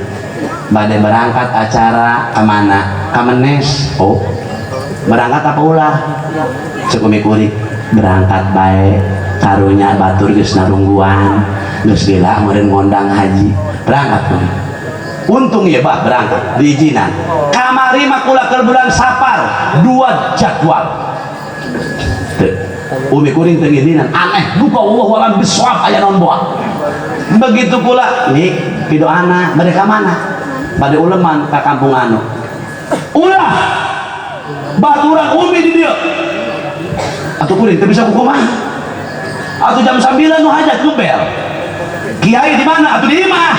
bade berangkat acara ka mana ka Menes oh berangkat apa ulah cek umi kuring berangkat bae karunya batur geus narungguan geus gila meureun ngondang haji berangkat kuring untung ya bah berangkat diizinan kamari mah kula keur bulan Sapar 2 jadwal umi kuring teu ngizinan aneh duka Allah walam bisawab aya naon boa begitu pula nih pidoana bade ka mana bade uleman ka kampung anu ulah baturan umi di dieu atuh kuring teu bisa kukumaha atuh jam 9 nu hajat ngebel kiai di mana atuh di imah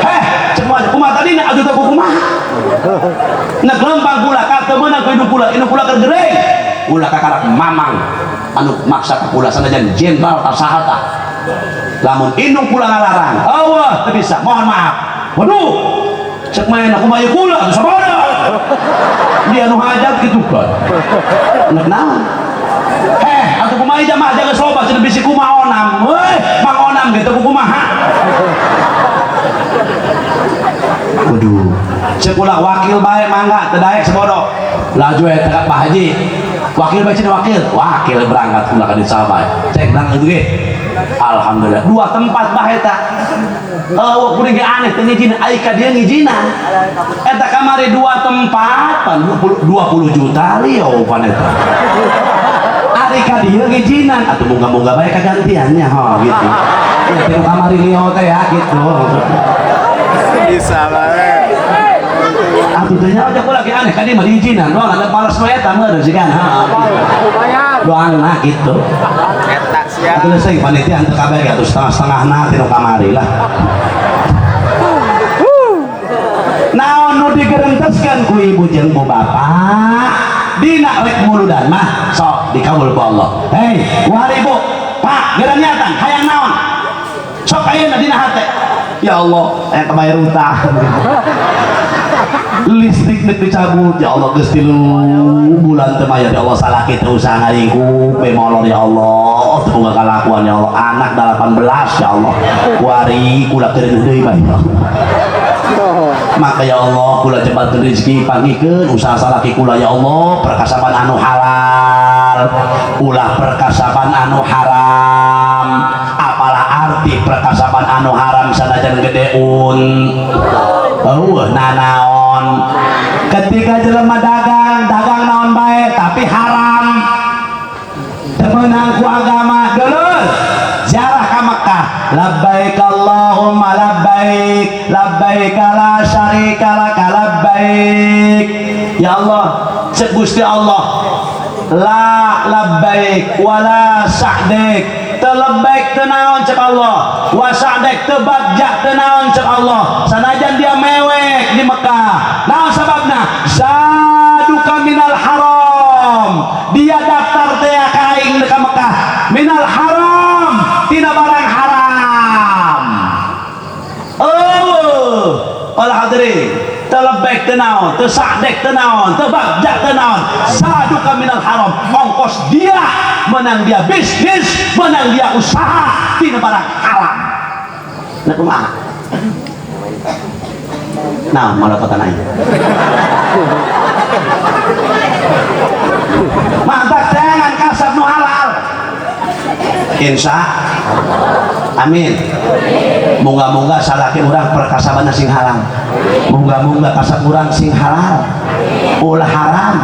heh cek mah kumaha tadi atuh teu kumaha nek lempang kula ka teu meunang ku indung kula indung kula keur gereng ulah kakarak mamang anu maksa ka kula sanajan jenderal ta saha tah lamun indung kula ngalarang eueuh teu bisa mohon maaf waduh cek mah enak kumaha kula atuh sabodo dia nu hajat kitu kan nek naon heh atuh kumaha jamaah jaga soba cenah bisi kumaha onam euy mang onam gitu kumaha waduh cek ulah wakil bae mangga teu daek sabodo laju eta ka Pak Haji wakil bae cenah wakil wakil berangkat ulah ka desa bae cek berangkat ge alhamdulillah 2 tempat bah eta eueuh kuring ge aneh teu ngijinan ai ka dieu ngijinan eta kamari 2 tempat pan 20 juta lieu pan eta ari ka dieu ngijinan atuh moga-moga bae kagantiannya ho gitu ya teu kamari lieu teh ya gitu bisa bae atuh teh nya kula lagi aneh ka dieu mah diijinan doang ada malas we eta meureun sih kan doangna gitu eta sia atuh sing panitia henteu kabeh ge atuh setengah-setengahna ti nu kamari lah naon nu digerenteskeun Diteruskan ku ibu jeung ku bapak dina rek muludan mah sok dikabul ku Allah. Hei, wahai ibu, pak, geura niatan hayang naon? Sok ayeuna dina hate. Ya Allah, hayang kebayar utang. Listrik nek dicabut, ya Allah, geus 3 bulan teu mayar, ya Allah, salaki teu usah ngaringkuk be molor, ya Allah, teu boga kalakuan, ya Allah, anak 18, ya Allah, kuari kula keureun deui bae, ya Allah. Maka ya Allah, kula jembatkeun rezeki, panggihkeun usaha salaki kula, ya Allah, perkasaban anu halal, ulah perkasaban anu haram. Apalah arti perkasaban anu haram sanajan gede euweuh nanaon? Ketika jelema dagang, dagang naon bae tapi haram, teu meunang ku agama. Dulur, ziarah ka Mekah, labbaik Allahumma labbaik, labbaik la syarika laka labbaik. Ya Allah, cek Gusti Allah, la labbaik wala sa'daik, teu labbaik teu naon cek Allah, wa sa'daik teu bagja teu naon cek Allah, sanajan dia mewek di Mekah. Naon sababna? Zaduka minal haram, dia daftar teh ka aing ka Mekah minal haram, tina barang haram. Oh, para hadirin, teu labbaik teu naon, teu sa'daik teu naon, teu bagja teu naon, zaduka minal haram. Ongkos dia menang, dia bisnis menang, dia usaha tina barang haram. Nah, kumaha? Nah, malah kota naik. Mantap, jangan kasab nu halal. Insya amin. Moga-moga salaki urang perkasaban sing halal. Moga-moga kasab urang sing halal. Ulah haram.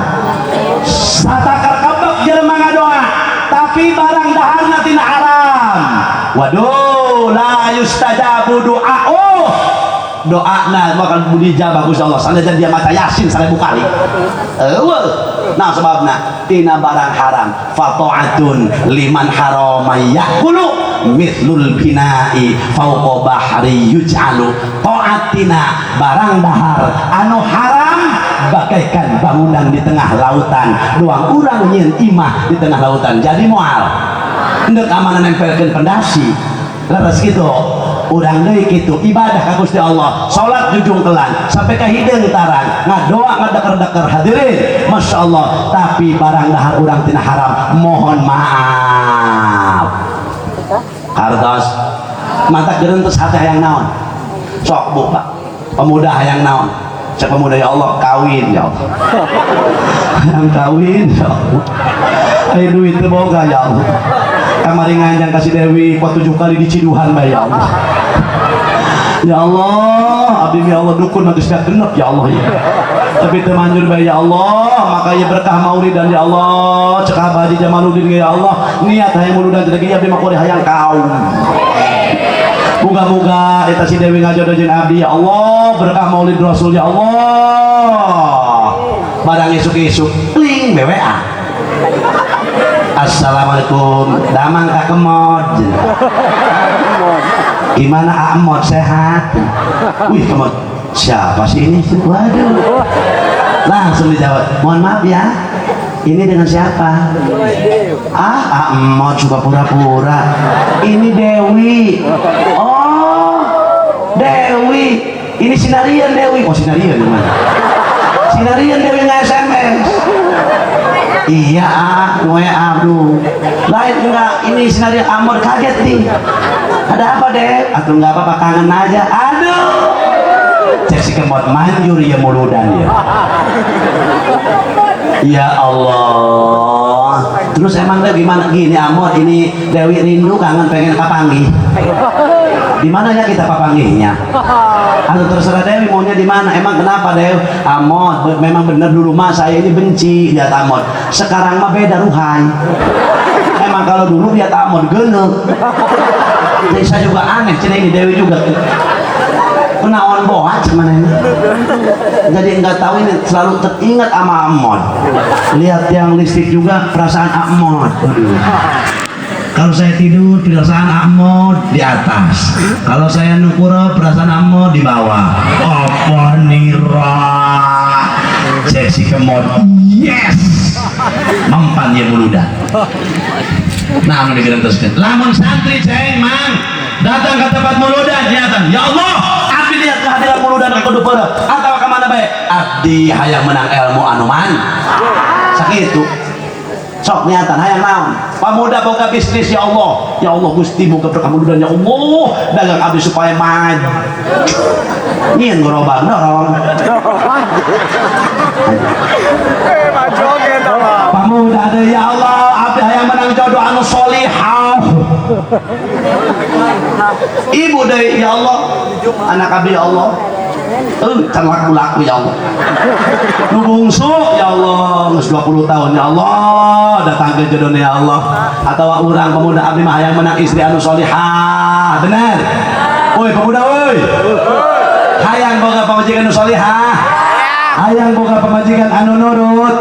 Satakar kebek jelema ngadoa, tapi barang daharna tina haram. Waduh, la yustajabu du'a'uh. Doana bakal dijabah Gusti Allah sanajan dia maca Yasin 1000 kali. Eueuh. Nah, sebabna tina barang haram. Fata'atun liman harama ya'kulu mithlul bina'i fauqa bahri yuj'alu. Ta'atina barang dahar anu haram bagaikan bangunan di tengah lautan. Doang urang nyieun imah di tengah lautan jadi moal. Endek amanah nempelkeun pendasi. Leres gitu. Urang deui kitu ibadah ka Gusti Allah, salat jujungkelan sampai ka hideung tarang, ngadoa ngadeker-deker, hadirin, Masya Allah, tapi barang dahar urang tina haram, mohon maaf. Kartos mata gerentes hati hayang naon? Sok buka pemuda hayang naon? Cek pemuda, ya Allah, kawin, ya Allah, hayang kawin, ya Allah, ayo duit teu boga, ya Allah, kamari nganjang kasih Dewi kuat 7 kali di Ciduhan bae, ya Allah. Ya Allah, abdi, ya Allah, dukun mah geus genep, ya Allah, ya. Tapi teu manjur bae, ya Allah, makanya berkah maulidan, ya Allah, cek Abah Haji Jamaluddin, ya Allah, niat hayang muludan jadi abdi mah kuari hayang kaum. Moga-moga eta si Dewi ngajodoh jeung abdi, ya Allah, berkah maulid Rasul, ya Allah. Barang isuk-isuk kling BWA. Assalamualaikum, damang ka kemod. Gimana Amod, sehat? Wih, kemod, siapa sih ini? Waduh, langsung dijawab, mohon maaf ya, ini dengan siapa? Ah, Amod suka pura-pura. Ini Dewi. Oh, Dewi. Ini Sinarian Dewi. Oh, Sinarian gimana? Sinarian Dewi nggak SMS. Iya, ah, WA aduh. Lain enggak, ini Sinarian. Amor kaget nih. Ada apa, Dek? Atau enggak apa-apa, kangen aja. Aduh. Cek si kemot manjur ya muludan ya. Ya Allah. Terus emang deh gimana gini Amor, ini Dewi rindu kangen pengen kapanggih. Di mana ya kita papanggihnya? Atau terserah Dewi maunya di mana? Emang kenapa Dewi? Amot, memang benar dulu mah saya ini benci lihat Amot. Sekarang mah beda ruhai. Emang kalau dulu lihat Amot genek. Jadi saya juga aneh, cina ini Dewi juga. Kenaon bohat cuman ini. Jadi nggak tahu ini selalu teringat sama Amot. Lihat yang listrik juga perasaan Amot. Aduh. Kalau saya tidur perasaan Amot di atas. Kalau saya nukuro perasaan Amot di bawah. Apa nira? Cek si kemod, yes, mempan ya muludan. Nah, anu digerenteskeun lamun santri, ceng, mang, datang ke tempat muludan, niatan, "Ya Allah, abdi lihat kehadiran muludan ke kudu atau ke mana bae, abdi hayang menang ilmu anu man." Sakitu sok niatan hayang naon. Pemuda boga bisnis, "Ya Allah, ya Allah, Gusti, muga berkah muludan, ya Allah, dagang abdi supaya maju." Nyieun gerobak dorong. Maju oge eta mah. Pemuda ada, "Ya Allah, abdi hayang menang jodoh anu solihah." Ibu deh, "Ya Allah, anak abdi, ya Allah, can laku-laku, ya Allah, nu bungsu, ya Allah, geus 20 tahun, ya Allah, datang ke jodohnya, ya Allah." Atau orang pemuda, "Abdi mah hayang menang istri anu solihah." Bener, woi pemuda, woi, hayang boga pamajikan anu solihah, hayang boga pamajikan anu nurut,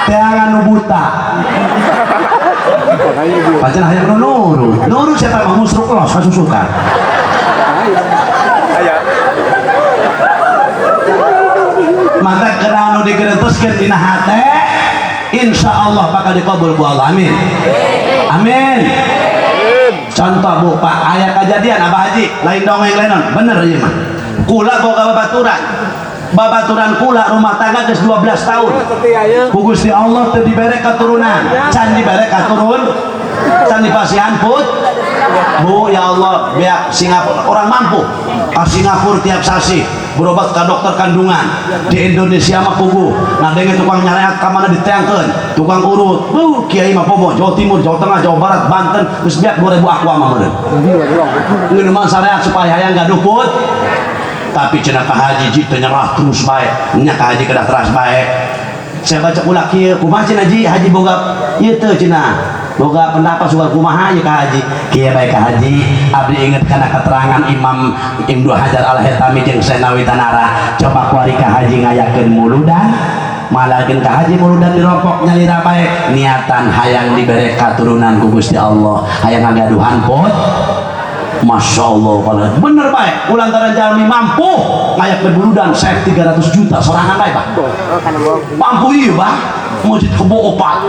teangan nu buta. Pancen hayang nu nurut, nurut siapa mah musruk los kasusukan. Aya. Maka kena anu digerenteskeun dina hate, insya Allah bakal dikabul ku Allah. Amin, amin. Contoh, Bu, Pak, aya kejadian, Abah Haji, lain dongeng, lain non bener ieu mah. Kula boga babaturan, babaturan kula rumah tangga geus 12 tahun. Setia ya. Ku Gusti Allah teu dibere keturunan, can dibere katurun, can dipasihan put. Bu, ya Allah, beak Singapura, orang mampu ke Singapura tiap sasi berobat ke dokter kandungan. Di Indonesia mah puguh ngadenge tukang nyareat ka mana diteangkeun, tukang urut, bu, kiai mah pomo Jawa Timur, Jawa Tengah, Jawa Barat, Banten, geus beak 2000 aqua mah meureun nginuman syariat supaya hayang gaduh put. Tapi cenah ka haji ji teu nyerah, terus bae nya ka haji, kedah teras bae. Saya baca kula kieu, kumaha cenah ji, haji boga ieu teu cenah, boga pendapat suka kumaha ieu ka haji? Kieu bae ka haji, abdi inget kana keterangan Imam Ibnu Hajar Al-Haytami jeung Syekh Nawawi Tanara. Coba kuari ka haji ngayakeun muludan, malakeun ka haji muludan dirompok nyalira bae, niatan hayang dibere katurunan ku Gusti Allah, hayang ngagaduhan put. Masya Allah, kalau bener baik, lantaran jalmi mampu ngayak berbuludan saya 300 juta sorangan baik, Pak, mampu iya, Pak, masjid kebo opat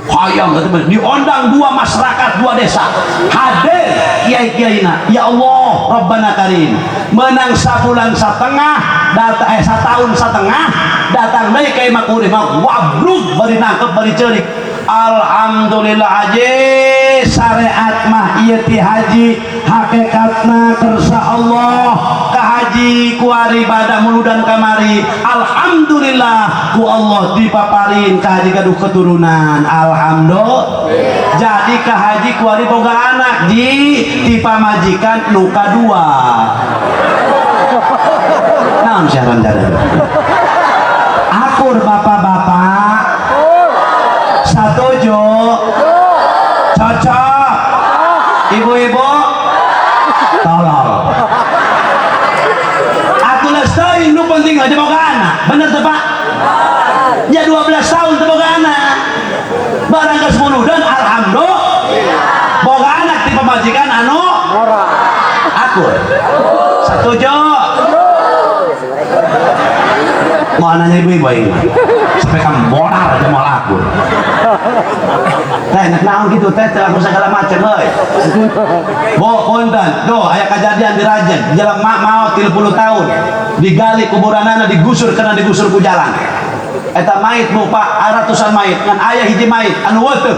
hayang diundang dua masyarakat, dua desa hadir, kiai kiai. Ya Allah, Rabbana Karim, menang sabulan setengah data, eh, setahun setengah datang deui ka imah kuring mah wabruk, bari nangkep bari ceurik. Alhamdulillah haji, syariat mah ieu ti haji, hakikatna kersa Allah ka haji kuari ibadah muludan kamari. Alhamdulillah, ku Allah dipaparin ka haji gaduh keturunan. Alhamdulillah. Jadi ka haji kuari boga anak di ti pamajikan nu kadua. Naon siaran jalan akur, bapak-bapak setuju, cocok, ibu-ibu tolong aku teuing, nu penting aja boga anak. Bener tuh, Pak, ya? 12 tahun teu boga anak, barang geus dan alhamdulillah boga anak di pamajikan anu Ora. Akur, setuju. Mau nanya ibu-ibu ini sampai kamu bonar aja mau akur teh, nek naon gitu teh, teh aku segala macam euy. Bu, punten tuh, aya kejadian di Rajen, jelema maot 30 tahun, digali kuburanana, digusur karena digusur ku jalan eta mayit. Bu, Pak, ratusan mayit ngan aya hiji mayit anu weuteuk,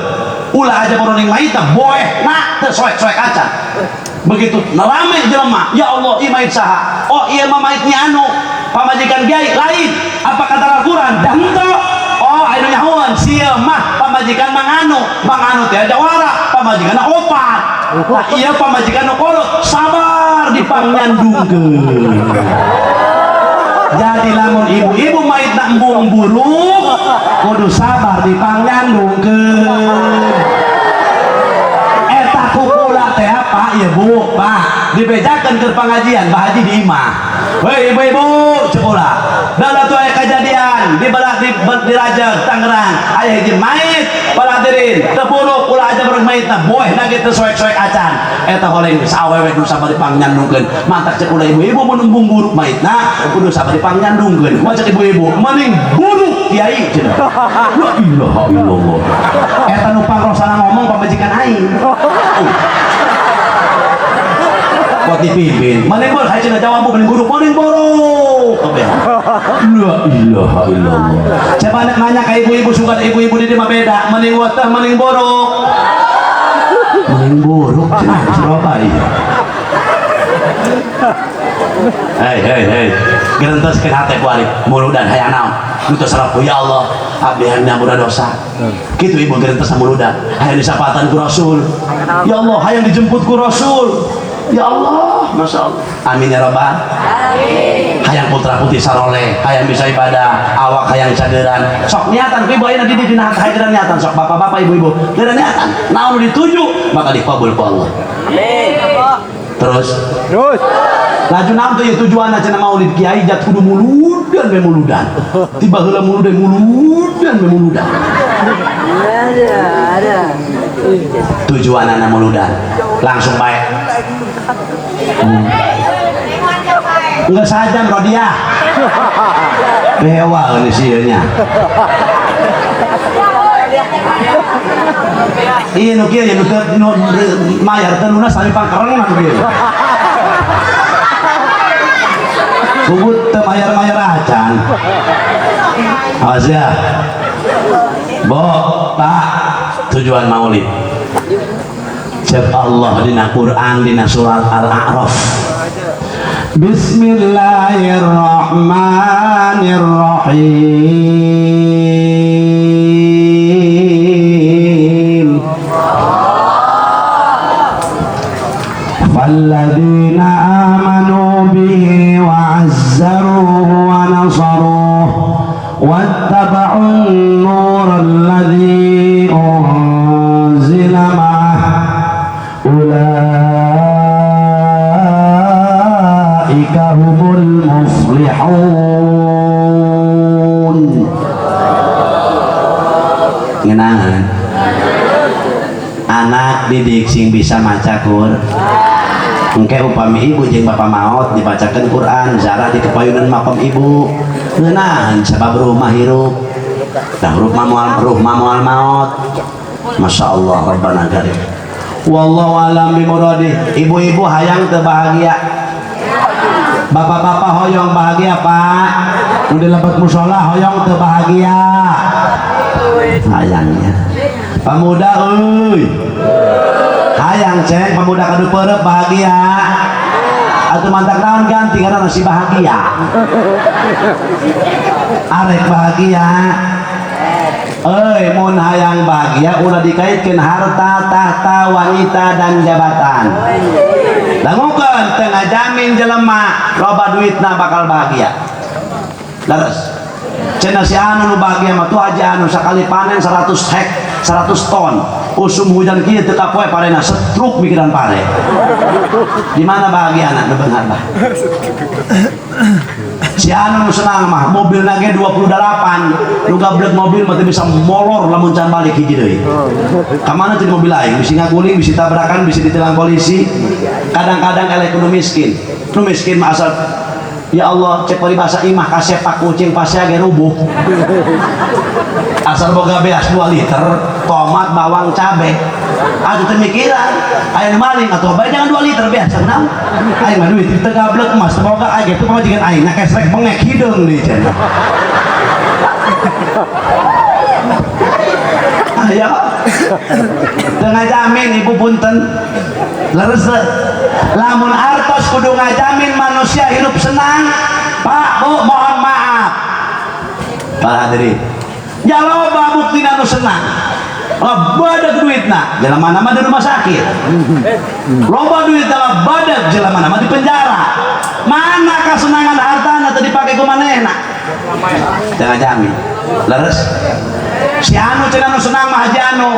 ulah aja boroning mayit boeh na teu soek-soek acan. Begitu rame jelema, "Ya Allah, ieu mayit saha? Oh, ieu mah mayitnya anu pamajikan kiai." Lain apa kata Al-Quran dah henteu. Oh, anu nyahoan sia mah pamajikan Mang Anu, Mang Anu teh jawara pamajikan opat. Nah, iya pamajikan nu kolot, sabar dipangnyandungkeun. Jadi lamun ibu-ibu mayit nak embung buruk, kudu sabar dipangnyandungkeun. Eta kukula teh apa ya, Bu, Pak, dibejakeun ke pengajian, Pak Haji di imah. "Woi ibu-ibu," cekula dan atuh aya kejadian di belah di Raja Tangerang, aya hiji mayit, para hadirin, terpuruk, ulah aja bermain. maitna boehna ge teu soek-soek acan. Eta holeng awewe nu sabar dipangyandungkeun. Mantak cek ulah ibu-ibu mun embung buruk maitna kudu sabar dipangyandungkeun. Kumaha cek ibu-ibu? Mending buruk kiai cenah. La ilaha illallah. Eta nu pangrosana ngomong pamajikan aing. Oh. Kuat dipimpin. Mending buruk hayu cenah jawab mending buruk, mending buruk. Kabeh. La ilaha illallah. Coba nanya ke ibu-ibu suka ibu-ibu di mah beda. Mending watah, mending borok. Mending buruk cenah Surabaya. Hei hei hei. Gerenteskeun hate ku ari muludan hayang naon? Nu teu sarap ya Allah, abdi hayang diampura dosa. Kitu ibu gerentes muludan. Hayang disapatan ku Rasul. Ya Allah, hayang dijemput ku Rasul. Ya Allah, Masya Allah. Amin ya Rabbal. Amin. Hayang putra putih saroleh, hayang bisa ibadah, awak hayang cageran. Sok niatan, ibu ayeuna di dina hayang niatan sok bapak-bapak ibu-ibu. Geura niatan, naon nu dituju maka dikabul ku Allah. Amin. Terus Terus. laju naon teh tujuanna cenah maulid kiai jat kudu muludan we muludan. Tiba heula muludan muludan we muludan. Ada, ada. Tujuanana muludan. Langsung baik. Enggak sajam Rodiah. Bewa ini sih nya. Iya nu kieu nu teu nu mayar teu lunas sami pangkerengan nu kieu. Kubut teu mayar-mayar acan. Awas ya. Bo, Pak, tujuan maulid. Cek Allah dina Quran dina surat Al-A'raf. Bismillahirrahmanirrahim. Falladzina amanu bihi wa 'azzaruhu wa nasaruhu wattaba'un nural ladzi unzila ma'ah ulaika humul muflihun. Ngeunangan anak didik sing bisa maca Quran. Engke upami ibu jeung bapak maot dibacakeun Quran, zarah di kepayunan makom ibu. Ngeunahan sabab rumah hirup. Dah ruh mah moal ruh mah moal maot. Masya Allah Rabbana karim. Wallahu alam bimuradi. Ibu-ibu hayang teu bahagia. Bapak-bapak hoyong bahagia, Pak. Nu di lebet musola hoyong teu bahagia. Hayangnya. Pemuda euy. Hayang ceng pemuda kadu perep bahagia. Atuh mantak naon ganti karena masih bahagia. Arek bahagia. Euy mun hayang bahagia ulah dikaitkeun harta, tahta, wanita dan jabatan. Dangukeun teu ngajamin jelema loba duitna bakal bahagia. Leres. Cenah si anu nu bahagia mah tuh haji anu sakali panen 100 hek, 100 ton. Usum hujan kieu teu kapoe parena setruk mikiran pare. Di mana bahagiana nu beunghar bah? Si anu nu senang mah mobilna ge 28, nu gablek mobil mah teu bisa molor lamun can balik hiji deui. Ka mana teh mobil aing bisi ngaguling, bisi tabrakan, bisi ditilang polisi. Kadang-kadang eleh kudu miskin. Nu miskin mah asal ya Allah, cek paribasa imah kasepak kucing pasea ge rubuh. Asal boga beas 2 liter, tomat, bawang, cabe. Atuh teu mikiran, aya nu maling atuh bae jangan 2 liter beas naon. Aing mah duit teu gablek emas, boga aing ge pamajikan aing na kesrek bengek hideung deui cenah. Ayo. Teu ngajamin ibu punten. Leres teu? Lamun artos kudu ngajamin manusia hidup senang, Pak, Bu, mohon maaf. Para hadirin. Ya loba buktina nu senang. Loba badag duitna, jelema nama di rumah sakit. Loba duitna mah badag jelema nama di penjara. Mana kesenangan hartana teu dipake ku manehna? Teu ngajamin. Leres. Si anu cenah nu senang mah haji anu.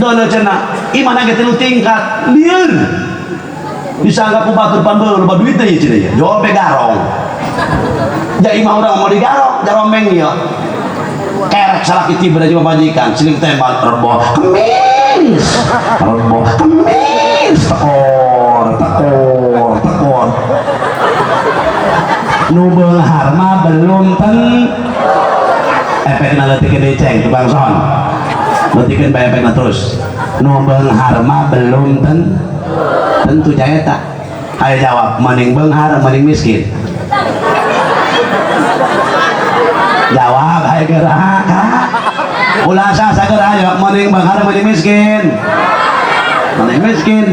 Dono cenah, imah ge 3 tingkat, lieur. Disangka ku batur pan loba duitna ieu cenah ieu. Jol be garong. Ja imah urang mau digarong, jarombeng ieu. Kerek. Poek salaki tiba dari pamajikan, siling tembak Rebo Kemis, Rebo Kemis, tekor tekor tekor. Nu beunghar mah belum ten efekna. Leutikeun deui, ceng tukang son, leutikeun bae efekna. Terus nu beunghar mah belum tentu jaeta. Ayo jawab, mending beunghar, mending miskin? Jawab, ayo gerak. Ulah asa gerak. Ayo, mending beunghar, mending miskin? Mending miskin.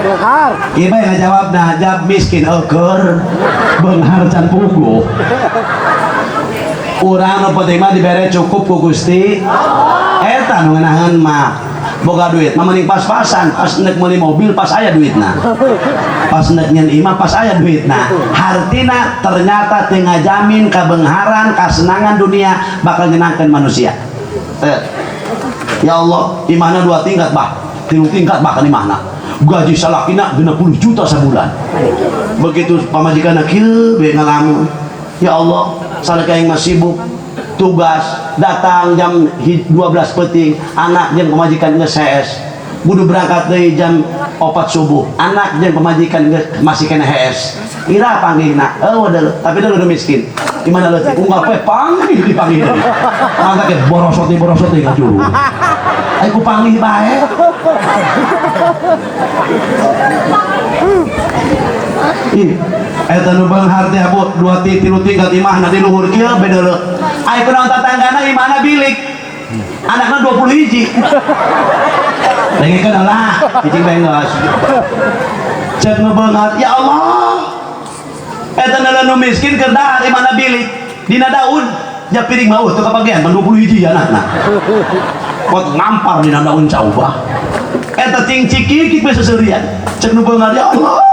Beunghar. Ieu bae ngajawab. Nah, jawab miskin eueur, beunghar can puguh. Urang nu penting mah dibere cukup ku Gusti, eta nu ngeunaheun mah. Boga duit mah mending pas-pasan, pas nek meuli mobil pas aya duitna, pas nek nyen imah pas aya duitna. Hartina ternyata teu ngajamin kabeungharan, kasenangan dunia bakal nyenangkan manusia. Ya Allah, imahna dua tingkat bah, tilu tingkat bahkan imahna, gaji salakina 60 juta sebulan. Begitu pamajikan kieu be ngalamun, ya Allah, salaki aing mah sibuk tugas, datang jam 12 peuting, anak jeung pamajikan geus hees, kudu berangkat deui jam 4 subuh, anak jeung pamajikan geus masih kena hees, ira panggihna eueuh deuleu. Tapi deuleu udah miskin di mana leutik unggal poe panggih dipanggih deui, mangga ke borosot borosot ngajuru ayo ku panggih bae. Ih, eta nu beunghar teh bu dua tilu tingkat imahna di luhur kieu beda deuleu. Aya kunaon tatanggana imahna bilik. Anakna 20 hiji. Dengekeun lah, cicing bae geus. Cek nu beunghar, ya Allah. Eta nu miskin keur dahar imahna bilik, dina daun. Ja piring mah teu kabagian, pan 20 hiji anakna. Kot ngampar dina daun cau bah. Eta ting cikikik we seuseurian. Cek nu beunghar, ya Allah.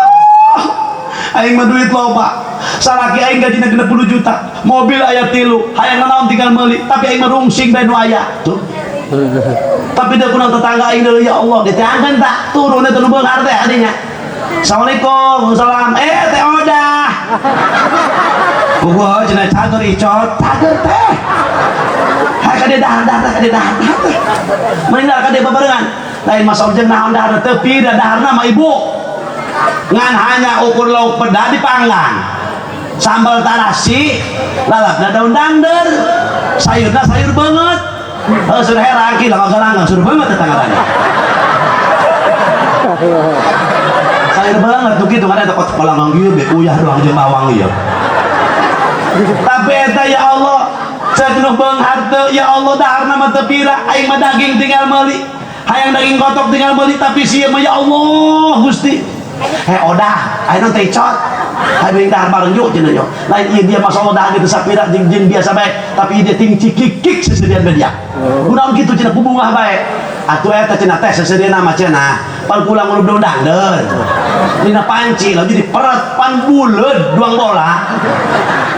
Aing mah duit loba, salaki aing gajina 60 juta, mobil aya tilu, hayang naon tinggal meuli, tapi aing mah rungsing bae nu aya tuh. Tapi da kunaon tetangga aing deui, ya Allah, diteangkeun tak turun eta nu beunghar teh adinya. Assalamualaikum, salam. Teh odah puguh cenah cager icot cager teh. Hai ka dia dahar dahar ka dia dahar dahar teh, mending dahar ka dia babarengan. Lain masalah jeung naon dahar tepi da daharna mah ibu ngan hanya ukur lauk peda dipanggang, sambal tarasi, lalapna daun dangder, sayurna sayur banget. Oh, sudah herang ki lah galanggang suruh banget tetangga sayur banget tuh gitu kan. Eta kot palanggang ieu be uyah doang jeung bawang ieu. Tapi eta ya Allah, cek nu beunghar teu, ya Allah, daharna mah teu pira, aing mah daging tinggal meuli, hayang daging kotok tinggal meuli, tapi sieun mah ya Allah Gusti. Odah, ayeuna teh icot. Hayu beuing dahar bareng yuk cenah yo. Lain ieu dia masalah dahar gitu sapira jeung jeung biasa bae, tapi dia ting cikikik seserian bae dia. Kunaon kitu cenah, kubungah bae. Atuh eta cenah teh seserian mah cenah. Pan pulang ngurub daun dangder. Dina panci laju diperet pan buleud duang bola.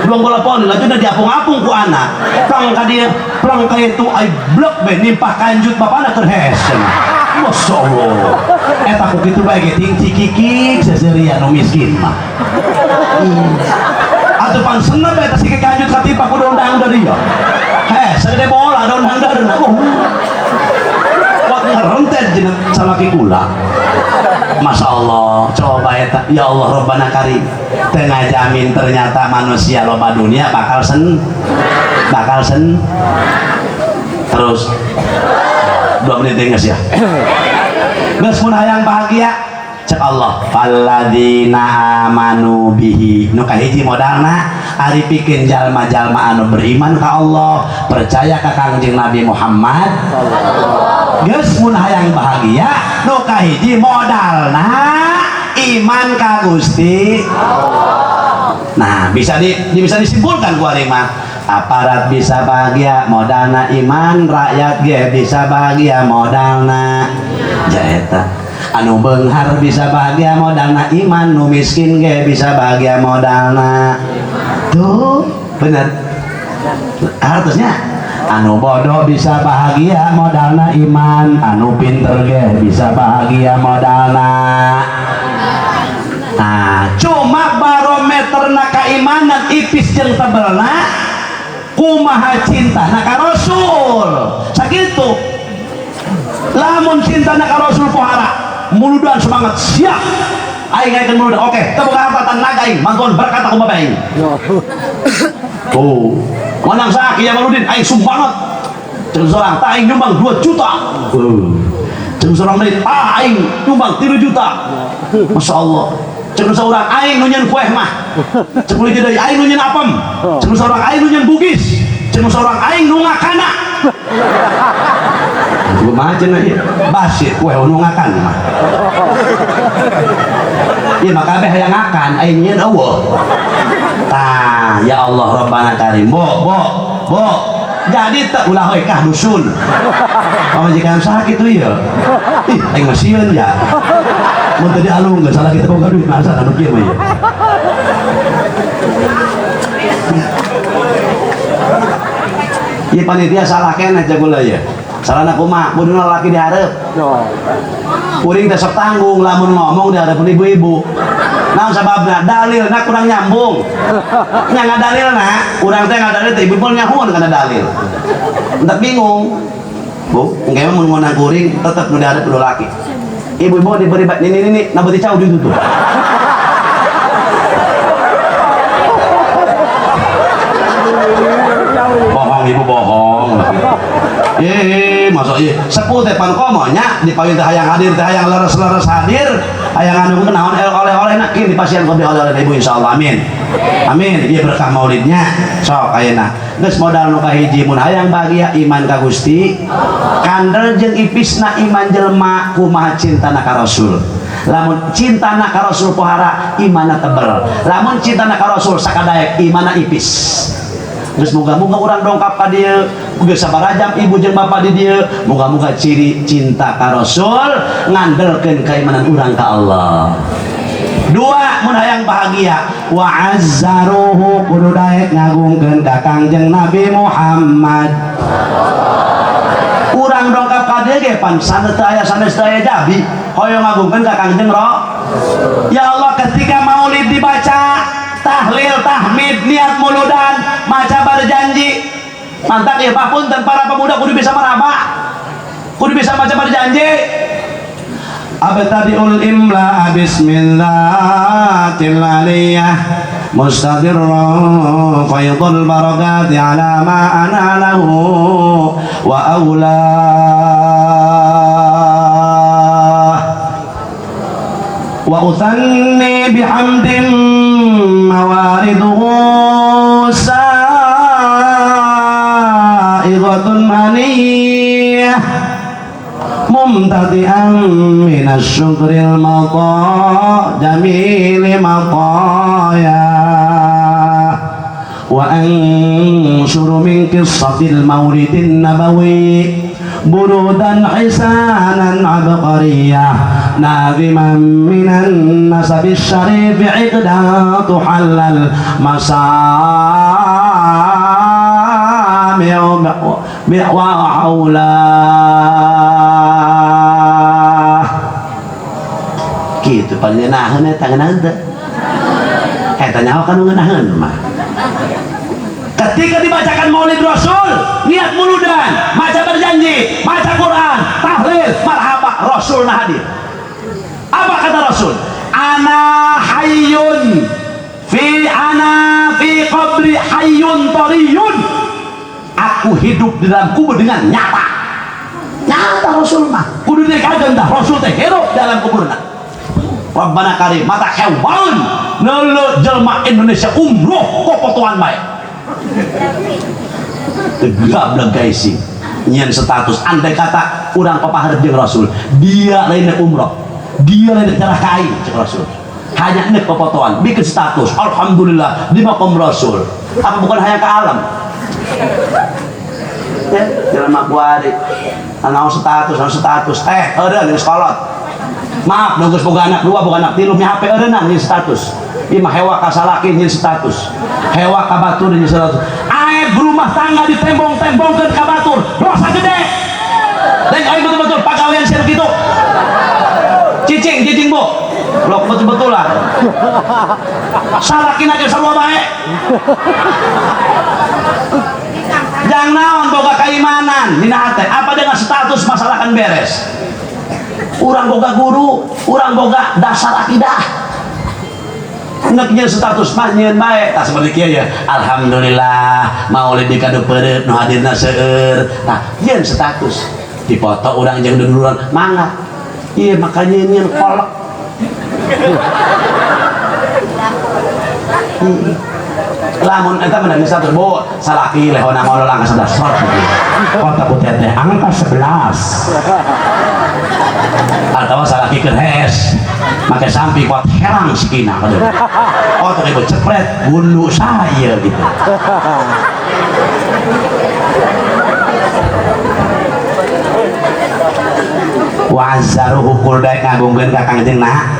Duang bola pon laju diapung-apung ku anak. Plang ka dieu, plang ka itu ai blek bae nimpah kanjut bapana keur hees cenah. Masya Allah. Eta ku kitu bae ge ting cikikik seserian nu miskin mah. Atuh pan senep eta si kanjut katimpa ku daun dangder ieu. Heh, sagede bola daun dangder. Oh. Kuat ngerentet jeung salaki kula. Masya Allah, coba eta, ya Allah Rabbana Karim. Teu ngajamin ternyata manusia loba dunia bakal sen. Terus 2 menit geus ya. Geus mun hayang bahagia cek Allah, alladzina amanu bihi. Nu kahiji modalna ari pikeun jalma-jalma anu beriman ka Allah, percaya ka Kangjeng Nabi Muhammad. Geus mun hayang bahagia nu kahiji modalna iman ka Gusti. Nah, bisa disimpulkan ku ari mah, aparat bisa bahagia modalna iman, rakyat ge bisa bahagia modalna jaeta. Anu beunghar bisa bahagia modalna iman, nu miskin ge bisa bahagia modalna tuh bener. Harusnya anu bodoh bisa bahagia modalna iman, anu pinter ge bisa bahagia modalna. Nah, cuma barometerna keimanan ipis jeung tebelna Kumaha cintana ka Rasul sakitu. Lamun cintana ka Rasul pohara muludan semangat siap aing aing muludan oke teu boga harta tenaga aing mantuan berkat aku bapak aing. Oh, menang saha Ki Jamaludin aing sumbanget. Jeung seorang tak aing nyumbang 2 juta. Jeung seorang deui tah aing nyumbang 3 juta. Masya Allah. Jeung seorang aing nu nyieun kueh mah. Jeung hiji deui aing nu nyieun apem. Jeung seorang aing nu nyieun bugis. Jeung seorang aing nu ngakana. Kumaha cenah ieu? Basir kue nu ngakan mah. Ieu mah kabeh hayang ngakan, aing nyieun eueuh. Tah, ya Allah Rabbana Karim. Bo, bo, bo. Jadi teu ulah we kah dusun. Pamajikan saha kitu ieu? Ih, aing mah sieun ya. Mun teu dialung geus salah kita boga duit masa anu kieu mah ieu. Ieu panitia salah keneh cek kula ieu. Salahna kumaha? Mun lalaki dihareup. Kuring teh sok tanggung lamun ngomong di hadapan ibu-ibu. Naon sababna? Dalilna kurang nyambung. Nya ngadalilna, urang teh ngadalil teh ibu-ibu nyahoan kana dalil. Entek bingung. Bu, engke mah mun ngonang kuring tetep nu dihareup nu laki. Ibu-ibu diberi nini nini na beuti cau ditutup. Bohong ibu bohong. Masuk ieu sepuh teh pan komo nya di payun teh hayang hadir teh hayang leres-leres hadir hayang anu naon oleh-oleh nak kini pasien kopi oleh-oleh ibu insyaallah amin. Amin ieu berkah maulidnya sok ayeuna geus modal nu kahiji mun hayang bahagia iman ka Gusti kandel jeung ipisna iman jelema kumaha cintana ka Rasul. Lamun cintana ka Rasul pohara imanna tebel, lamun cintana ka Rasul sakadaek imanna ipis. Geus moga-moga urang dongkap ka dieu, geus sabaraha jam ibu jeung bapak di dieu, moga-moga ciri cinta ka Rasul ngandelkeun keimanan urang ka Allah. Dua, mun hayang bahagia wa azzaruhu kudu daek ngagungkeun ka Kangjeng Nabi Muhammad. Urang dongkap ka dieu ge pan sanes teu aya sanes teu aya jabi, hoyong ngagungkeun ka Kangjeng Rasul. Ya Allah ketika maulid dibaca tahlil, tahmid, niat muludan, maca berjanji. Mantap ya Pak punten para pemuda kudu bisa meraba. Kudu bisa maca berjanji. Abtadiul imla bismillahil aliyah mustadirran faydul barakati ala ma ana lahu wa aula wa uthanni bihamdin mawariduhu sa'idatun maniyah mumtadi'an minasy-syukril mata jamili mataya wa anshuru min qissatil mauridin nabawi burudan hisanan abqariyah naziman minan nasabis syarif iqda tuhallal masami'u wa haulah. Kitu pangenaheun eta ngeunaheun teu? Eta nyaho kan ngeunaheun mah. Ketika dibacakan maulid Rasul, niat muludan, maca berjanji, maca Quran, tahlil, marhaba, Rasul nah hadir. Apa kata Rasul? Ana hayyun fi ana fi qabri hayyun tariyun. Aku hidup di dalam kubur dengan nyata. Nyata Rasul mah. Kudu dikajeun tah Rasul teh hidup dalam kuburna. Rabbana karim mata hewan neuleuh jelema Indonesia umroh kopotoan bae. Tegap gaising nyian status andai kata urang papahareup jeung Rasul dia lain umroh dia lain cara kai cek Rasul hanya nek popotoan bikin status alhamdulillah di makom Rasul apa bukan hanya ke alam ya jelema kuari anaon status anaon status eureun geus kolot maaf geus boga anak dua boga anak tilu mi HP eureunna nyian status ieu mah hewa ka salaki nyian status hewa ka batur nyian status aib rumah tangga ditembong-tembongkeun ka batur dosa gede dan aing betul-betul pagawean sia kitu cicing cicing bu lok betul-betul lah salakina ge sarua bae. Pertanyaan dina hate, apa dengan status masalah kan beres? Urang boga guru, urang boga dasar akidah. Nek nyeun status mah nyeun bae. Tah seperti kieu ya. Alhamdulillah maulid di Kadupeureut nu hadirna seueur. Tah nyeun status. Dipoto urang jeung duduluran mangga. Ieu makanya nyeun kolek. Lamun eta mah status bu salaki lehona ngolol angka 11 sot gitu. Kota ku teteh angka 11. Atau salaki keur hees make sampi kuat herang sikina kadu. Oh tuh ibu cepret gundu saya gitu. Wa azzaruhu kul daek ngagungkeun ka Kangjeng nah.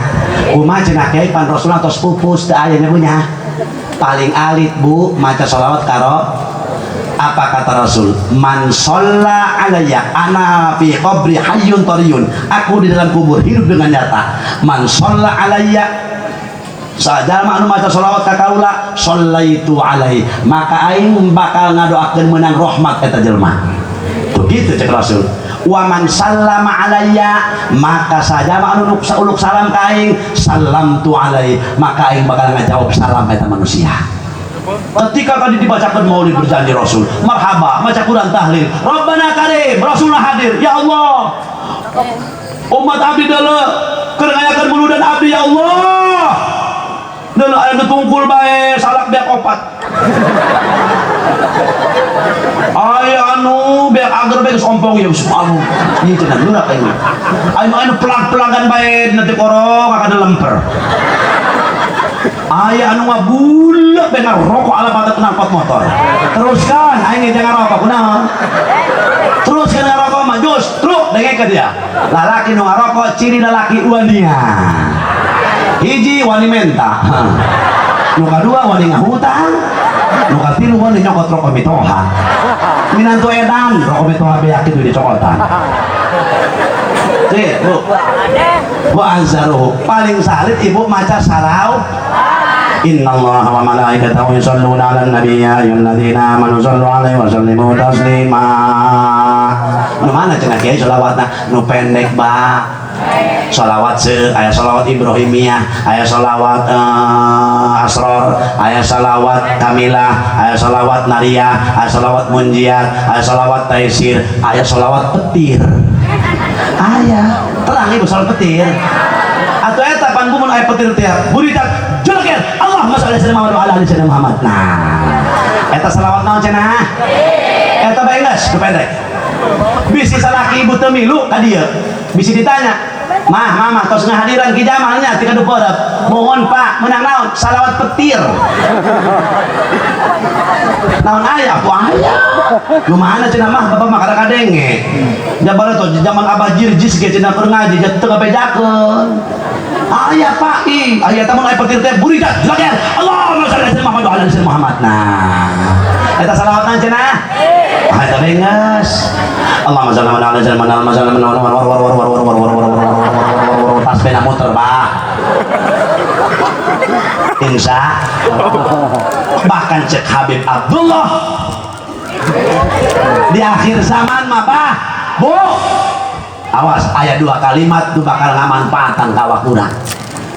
Kumaha cenah kiai pan Rasulullah tos pupus teu aya nya punya. Paling alit bu maca sholawat karo apa kata Rasul, man sholla alayya ana fi qabri hayyun tariyun, aku di dalam kubur hidup dengan nyata. Man sholla alayya, sajalma anu maca sholawat ka kaula, shollaitu alaihi, maka aing bakal ngadoakeun meunang rahmat eta jelema. Begitu cek Rasul. Wa man sallama alayya, maka sajalma anu uluk salam ka aing, sallamtu alaihi, maka aing bakal ngajawab salam eta manusia. Ketika tadi dibacakan maulid berjanji Rasul, marhaba, maca Quran tahlil, Rabbana karim, Rasulullah hadir, ya Allah, umat abdi deuleu keur ngayakeun muludan abdi ya Allah, deuleu aya nu tungkul bae salak beak opat, aya anu beak ager bae geus ompong ya subhanallah, ieu cenah leurak aing, aya anu pelag-pelagan bae dina teh korok kada lemper. Aya anu ngabulek bae ngarokok ala batet knalpot motor. Teruskan aing ge ngarokok kunaon? Teruskan ngarokok mah justru dengekeun dia. Lalaki nu ngarokok ciri lalaki wania. Hiji wani menta. Nu kadua wani ngahutang. Nu katilu wani nyokot rokok mitoha. Minantu edan rokok mitoha beak kitu dicokotan. Cik, Bu. Wa anzaruhu paling salit ibu maca salau. Innallaha wa malaikatahu yusholluna 'alan nabi ya ayyuhalladzina amanu shollu 'alaihi wa sallimu taslima. Nu mana cenah kiai sholawatna nu pendek ba. Sholawat se, aya sholawat Ibrahimiyah, aya sholawat Asror, aya sholawat Kamilah, aya sholawat Nariyah, aya sholawat Munjiat, aya sholawat Taisir, aya sholawat petir. Aya, terang ibu sholawat petir. Atau eta pan mun aya petir teh, buritan jeleker Allahumma sholli ala sayyidina Muhammad wa ala ali sayyidina Muhammad. Nah, eta sholawat naon cenah? Eta bae geus, nu pendek. Bisi salaki ibu teu milu ka dieu. Bisi ditanya, "Mah, mama tos ngahadiran ki jamalnya ti kaduporep." Mohon Pak, menang naon? Salawat petir. Naon aya? Ku aya. Nu mana cenah mah bapak mah kada kadenge. Jabar tuh zaman Abah Jirjis ge cenah keur ngaji teu ngabejakeun. Aya Pak, ih, aya tamun aya petir teh buridat jelaker. Allahumma sholli ala sayyidina Muhammad wa ala ali sayyidina Muhammad. Nah, eta salawatna cenah. Ah, eta geus. Allahumma sholli ala sayyidina Muhammad wa ala war tas bena muter bah. Insya bahkan cek Habib Abdullah di akhir zaman mah bah, bu, awas aya dua kalimat nu bakal ngamanfaatan ka awak urang.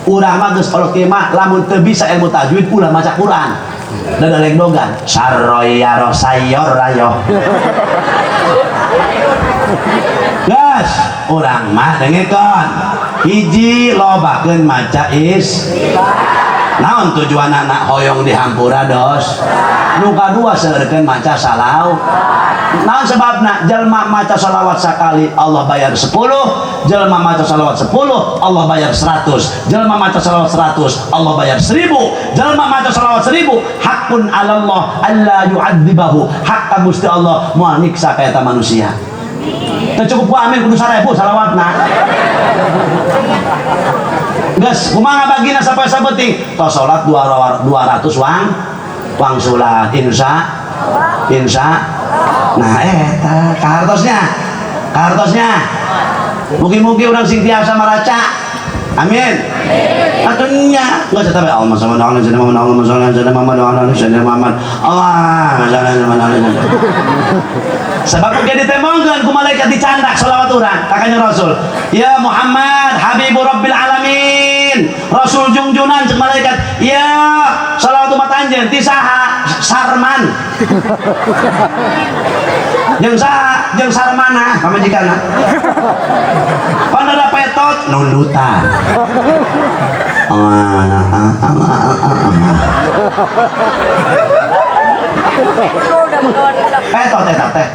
Urang mah geus kolot kieu mah lamun teu bisa ilmu tajwid ulah maca Quran. Da lengdogan sarroya rosayor rayo. Gas, urang mah dengekeun. Hiji lobakeun maca is. Naon tujuan anak hoyong dihampura dos? Nu kadua seueurkeun maca salau. Naon sebabna jelema maca salawat sakali Allah bayar 10, jelema maca salawat 10 Allah bayar 100, jelema maca salawat 100 Allah bayar 1000, jelema maca salawat 1000 hakun 'alallah alla yu'adzibahu, hak ka Gusti Allah moal nyiksa ka eta manusia. Teu cukup ku amin kudu 1000 salawatna. Geus kumaha bagina sampai sabeting tos salat 200 wangsulan insya insya. Nah eta kahartosnya kahartosnya mugi-mugi urang sing tiasa maraca Amin. Atunya nggak usah tahu Allah sama Allah sama Allah sama Allah sama Allah sama Muhammad Allah sama Allah. Sebab mungkin ditembongkeun ku malaikat dicandak selawat urang ka Kanjeng Rasul. Ya Muhammad Habibu Rabbil Alamin. Rasul jungjunan cek malaikat. Ya salawat umat anjeun ti saha? Sarman. Jeung saha? Jeung Sarmana pamajikanna. Pan ada petot nundutan. Petot eta teh.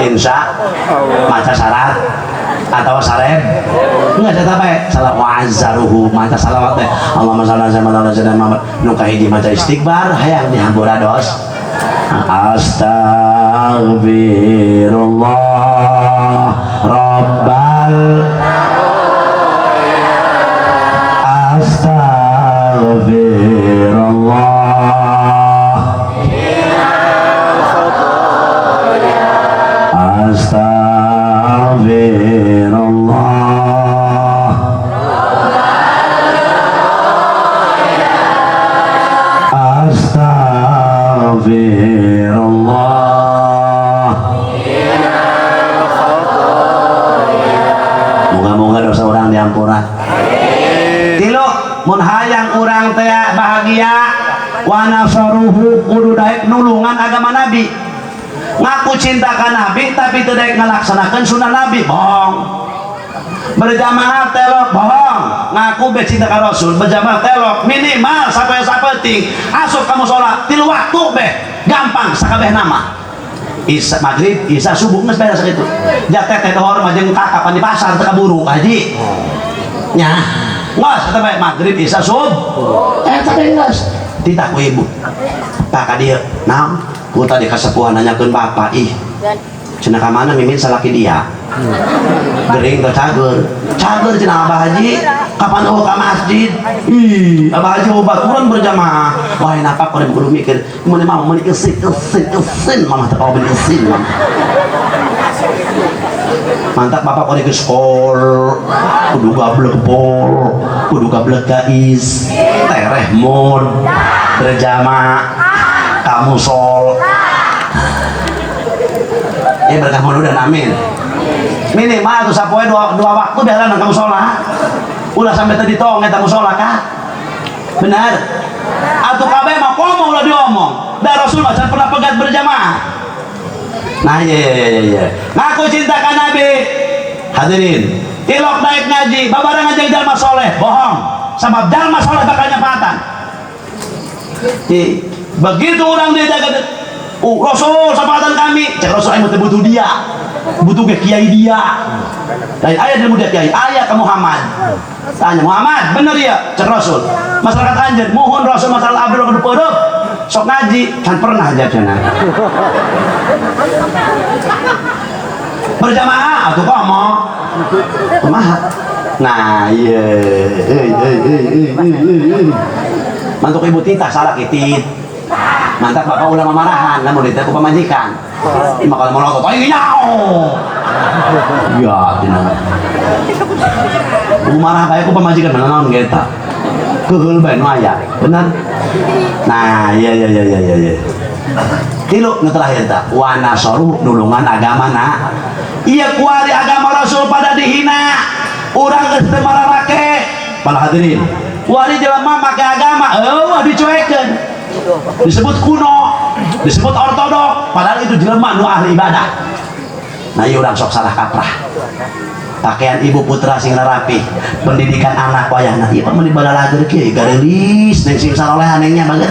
Insya maca syarat atau sareb enggak saya tahu salah wa'azzaruhu maca salawat teh Allahumma shalli ala sayyidina Muhammad nu kahiji maca istighfar hayang dihampura dos astaghfirullah rabbal astaghfirullah astaghfirullah astaghfirullah. Moga-moga dosa orang diampura. Tilu mun hayang urang teh bahagia wa nasaruhu kudu daek nulungan agama Nabi. Ngaku cinta ka Nabi tapi teu daek ngalaksanakeun sunnah Nabi, bohong. Berjamaah telok, bohong. Ngaku be cinta ka Rasul, berjamaah telok minimal sampai sapeting asup ka musala tilu waktu be gampang sakabeh nama. Isya maghrib, isya subuh geus beres sakitu. Ja teh dohor mah jeung kakapan di pasar teu kaburu haji. Nya, geus eta bae maghrib isya subuh. Eta teh geus titah ku ibu. Pak ka dieu, naon? Ku tadi kasepuhan nanyakeun bapak, ih. Cenah ka mana mimin salaki dia? Gering teh cager. Cager cenah Abah Haji, kapan eueuh ka masjid? Ih, Abah Haji baturan berjamaah. Wah, napa kudu kudu mikir, mun mah mun isin isin isin mama teh kawan isin mama. Mantap bapak kudu geus kol, kudu gablek pol, kudu gablek gais, tereh mod, berjamaah, kamu sol. Ya berkah dan amin. Minimal tuh sapoe dua waktu dalam kamu sholat. Ulah sampai tadi tong eta musola kah? Benar. Atuh kabeh mah komo ulah diomong. Da Rasul mah can pernah pegat berjamaah. Nah iya iya iya iya. Ngaku cinta ka Nabi. Hadirin, tilok naik ngaji, babarengan jeung jalma soleh, bohong. Sabab jalma soleh bakal nyapaatan. Begitu orang dia jaga Rasul syafaatan kami, cek Rasul aing teh butuh dia, butuh ke kiai dia. Lain aya di muda kiai, aya ke Muhammad. Tanya Muhammad, bener ya? Cek Rasul. Masyarakat anjeun mohon Rasul masyarakat abdi kudu peureub. Sok ngaji, can pernah aja cenah. Berjamaah atuh komo. Kumaha? Nah, ieu euy euy euy euy. Mantuk ibu titah salah kitit. Mantap bapak ulah mamarahan, lamun diteh ku pamajikan. Maka lamun melotot, ai nyao. Ya, tina. Marah bae ku pamajikan mana naon ge eta. Keuheul bae nu aya, bener? Nah, iya iya iya iya iya. Tilu nu terakhir ta, wa nasaru nulungan agama na. Iya kuari agama Rasul pada dihina. Urang geus teu mararake. Para hadirin, kuari jelema make agama, eueuh dicuekeun. Disebut kuno, disebut ortodok, padahal itu jelema nu ahli ibadah. Nah, ieu urang sok salah kaprah. Pakaian ibu putra sing rapi, pendidikan anak wayahna ieu mah meuni balalager kieu gareulis neng sing sarolehan nengnya bager.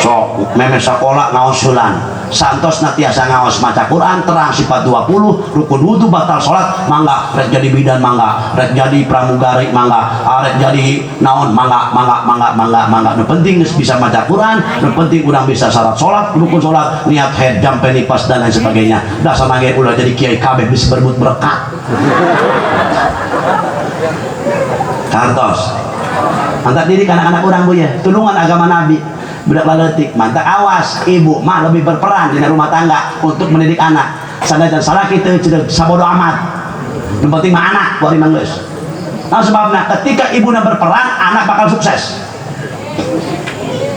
Sok meme sakola ngaos heulan. Santos na tiasa ngaos maca Quran terang sifat 20 rukun wudu batal salat mangga rek jadi bidan mangga rek jadi pramugari mangga rek jadi naon mangga mangga mangga mangga mangga nu penting geus bisa maca Quran nu penting urang bisa syarat salat rukun salat niat head jampe nipas dan lain sebagainya dasar ge ulah jadi kiai kabeh bisa berebut berkat kantos mantap diri anak-anak urang bu ya tulungan agama Nabi budak laletik mantap awas ibu mah lebih berperan di rumah tangga untuk mendidik anak sanajan salah kita cedek sabodo amat Nu penting mah anak buat imang geus. Nah sebabna ketika ibuna berperan, anak bakal sukses.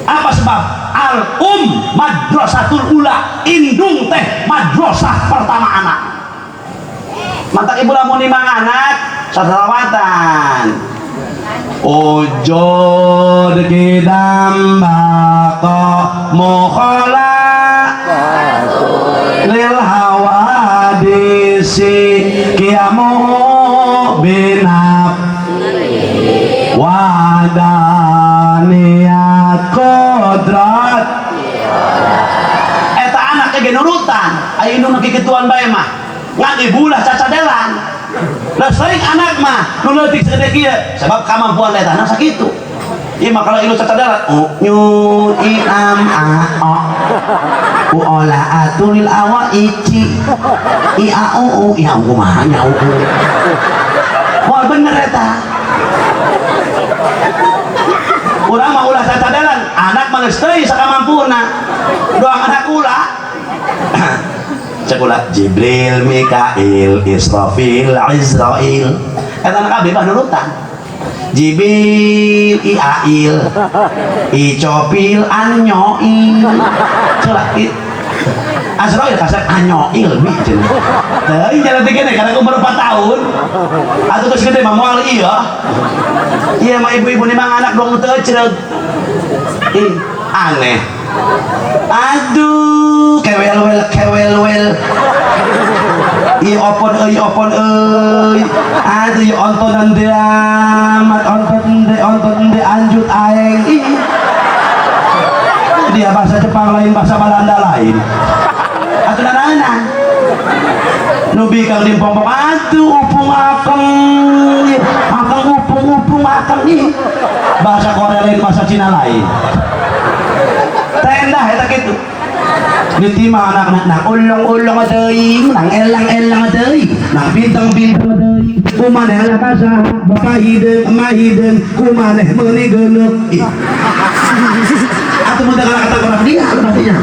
Apa sebab? Al um madrasatul ula, indung teh madrasah pertama anak. Mantak ibu lamun nimang anak sasalawatan. Ujud kidam baqa mukhala lil hawadisi kiamu binab wadaniyat kodrat. Eta anak ge nurutan, aya indung kikituan bae mah ngan ibu lah cacadelan. Lah sering anak mah nu leutik sagede kieu sebab kamampuan eta anak sakitu. Ieu mah kalau ilu cacadelan u nyu i am a o u ola atulil awa ici i a u u i a u kumaha nya u u. Moal bener eta. Urang mah ulah cacadelan, anak mah geus teuing sakamampuna. Doang anak ulah. Cek ulah Jibril, Mikail, Israfil, Izrail. Eta anak abdi mah nurutan. Jibil, Iail, Icopil, Anyoil. Cek Azrail kasar Anyoil bi cenah. Teuing jalan teh gede karena umur 4 tahun. Atuh geus gede mah moal ieu. Ieu mah ibu-ibu nimang anak dong teu ecreug. Ih, aneh. Aduh, kewel-wel kewel-wel. Ieu opon euy opon euy. Aduh ieu ontonan deui amat onton deui onton deui anjut aing. Ih. Dia bahasa Jepang lain, bahasa Belanda lain. Atuh nanaeuna. Nu bikang dimpong-pong atuh upung akeng. Akeng upung-upung akeng ih. Bahasa Korea lain, bahasa Cina lain. Tendah eta kitu. Ditima anak-anak nang ulung-ulung teuing, nang elang-elang teuing, nang bintang-bintang teuing. Kumaneh lah kasaha, bapak hideung, emak hideung, kumaneh meuni geuneuk. Ih. Atuh mun teu kata orang dia pastinya.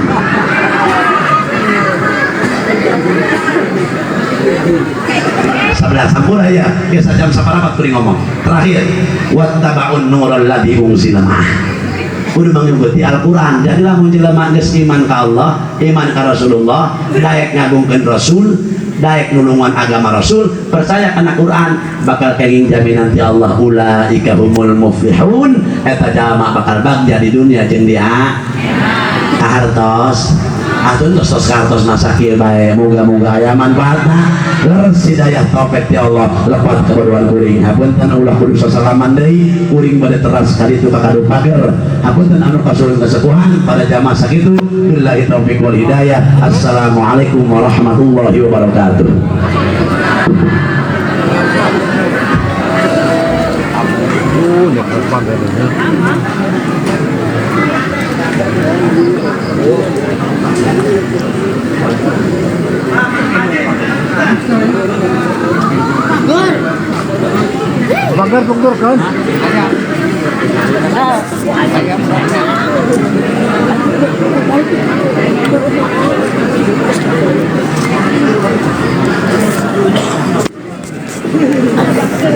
Sebelah sampura ya, biasa jam saparapat kuring ngomong. Terakhir, wattaba'un nural ladzi unzila ma'ah. Kudu mengikuti Al-Quran. Jadi lamun jelema geus iman ka Allah, iman ka Rasulullah, daek ngagungkeun Rasul, daek nulungan agama Rasul, percaya kana Quran, bakal kenging jaminan ti Allah ulaika humul muflihun. Eta jalma bakal bagja di dunia jeung di akhirat. Atuh tos tos kartos nasakieu bae, muga-muga aya manfaatna. Leres hidayah taufik ti Allah lepat kabodohan kuring. Hapunten ulah kudu sasalaman deui, kuring bade teras kali itu ka kadu pager. Hapunten anu kasulun kasepuhan pada jamaah sakitu. Billahi taufik wal hidayah. Assalamualaikum warahmatullahi wabarakatuh. Pagar pungkur kan?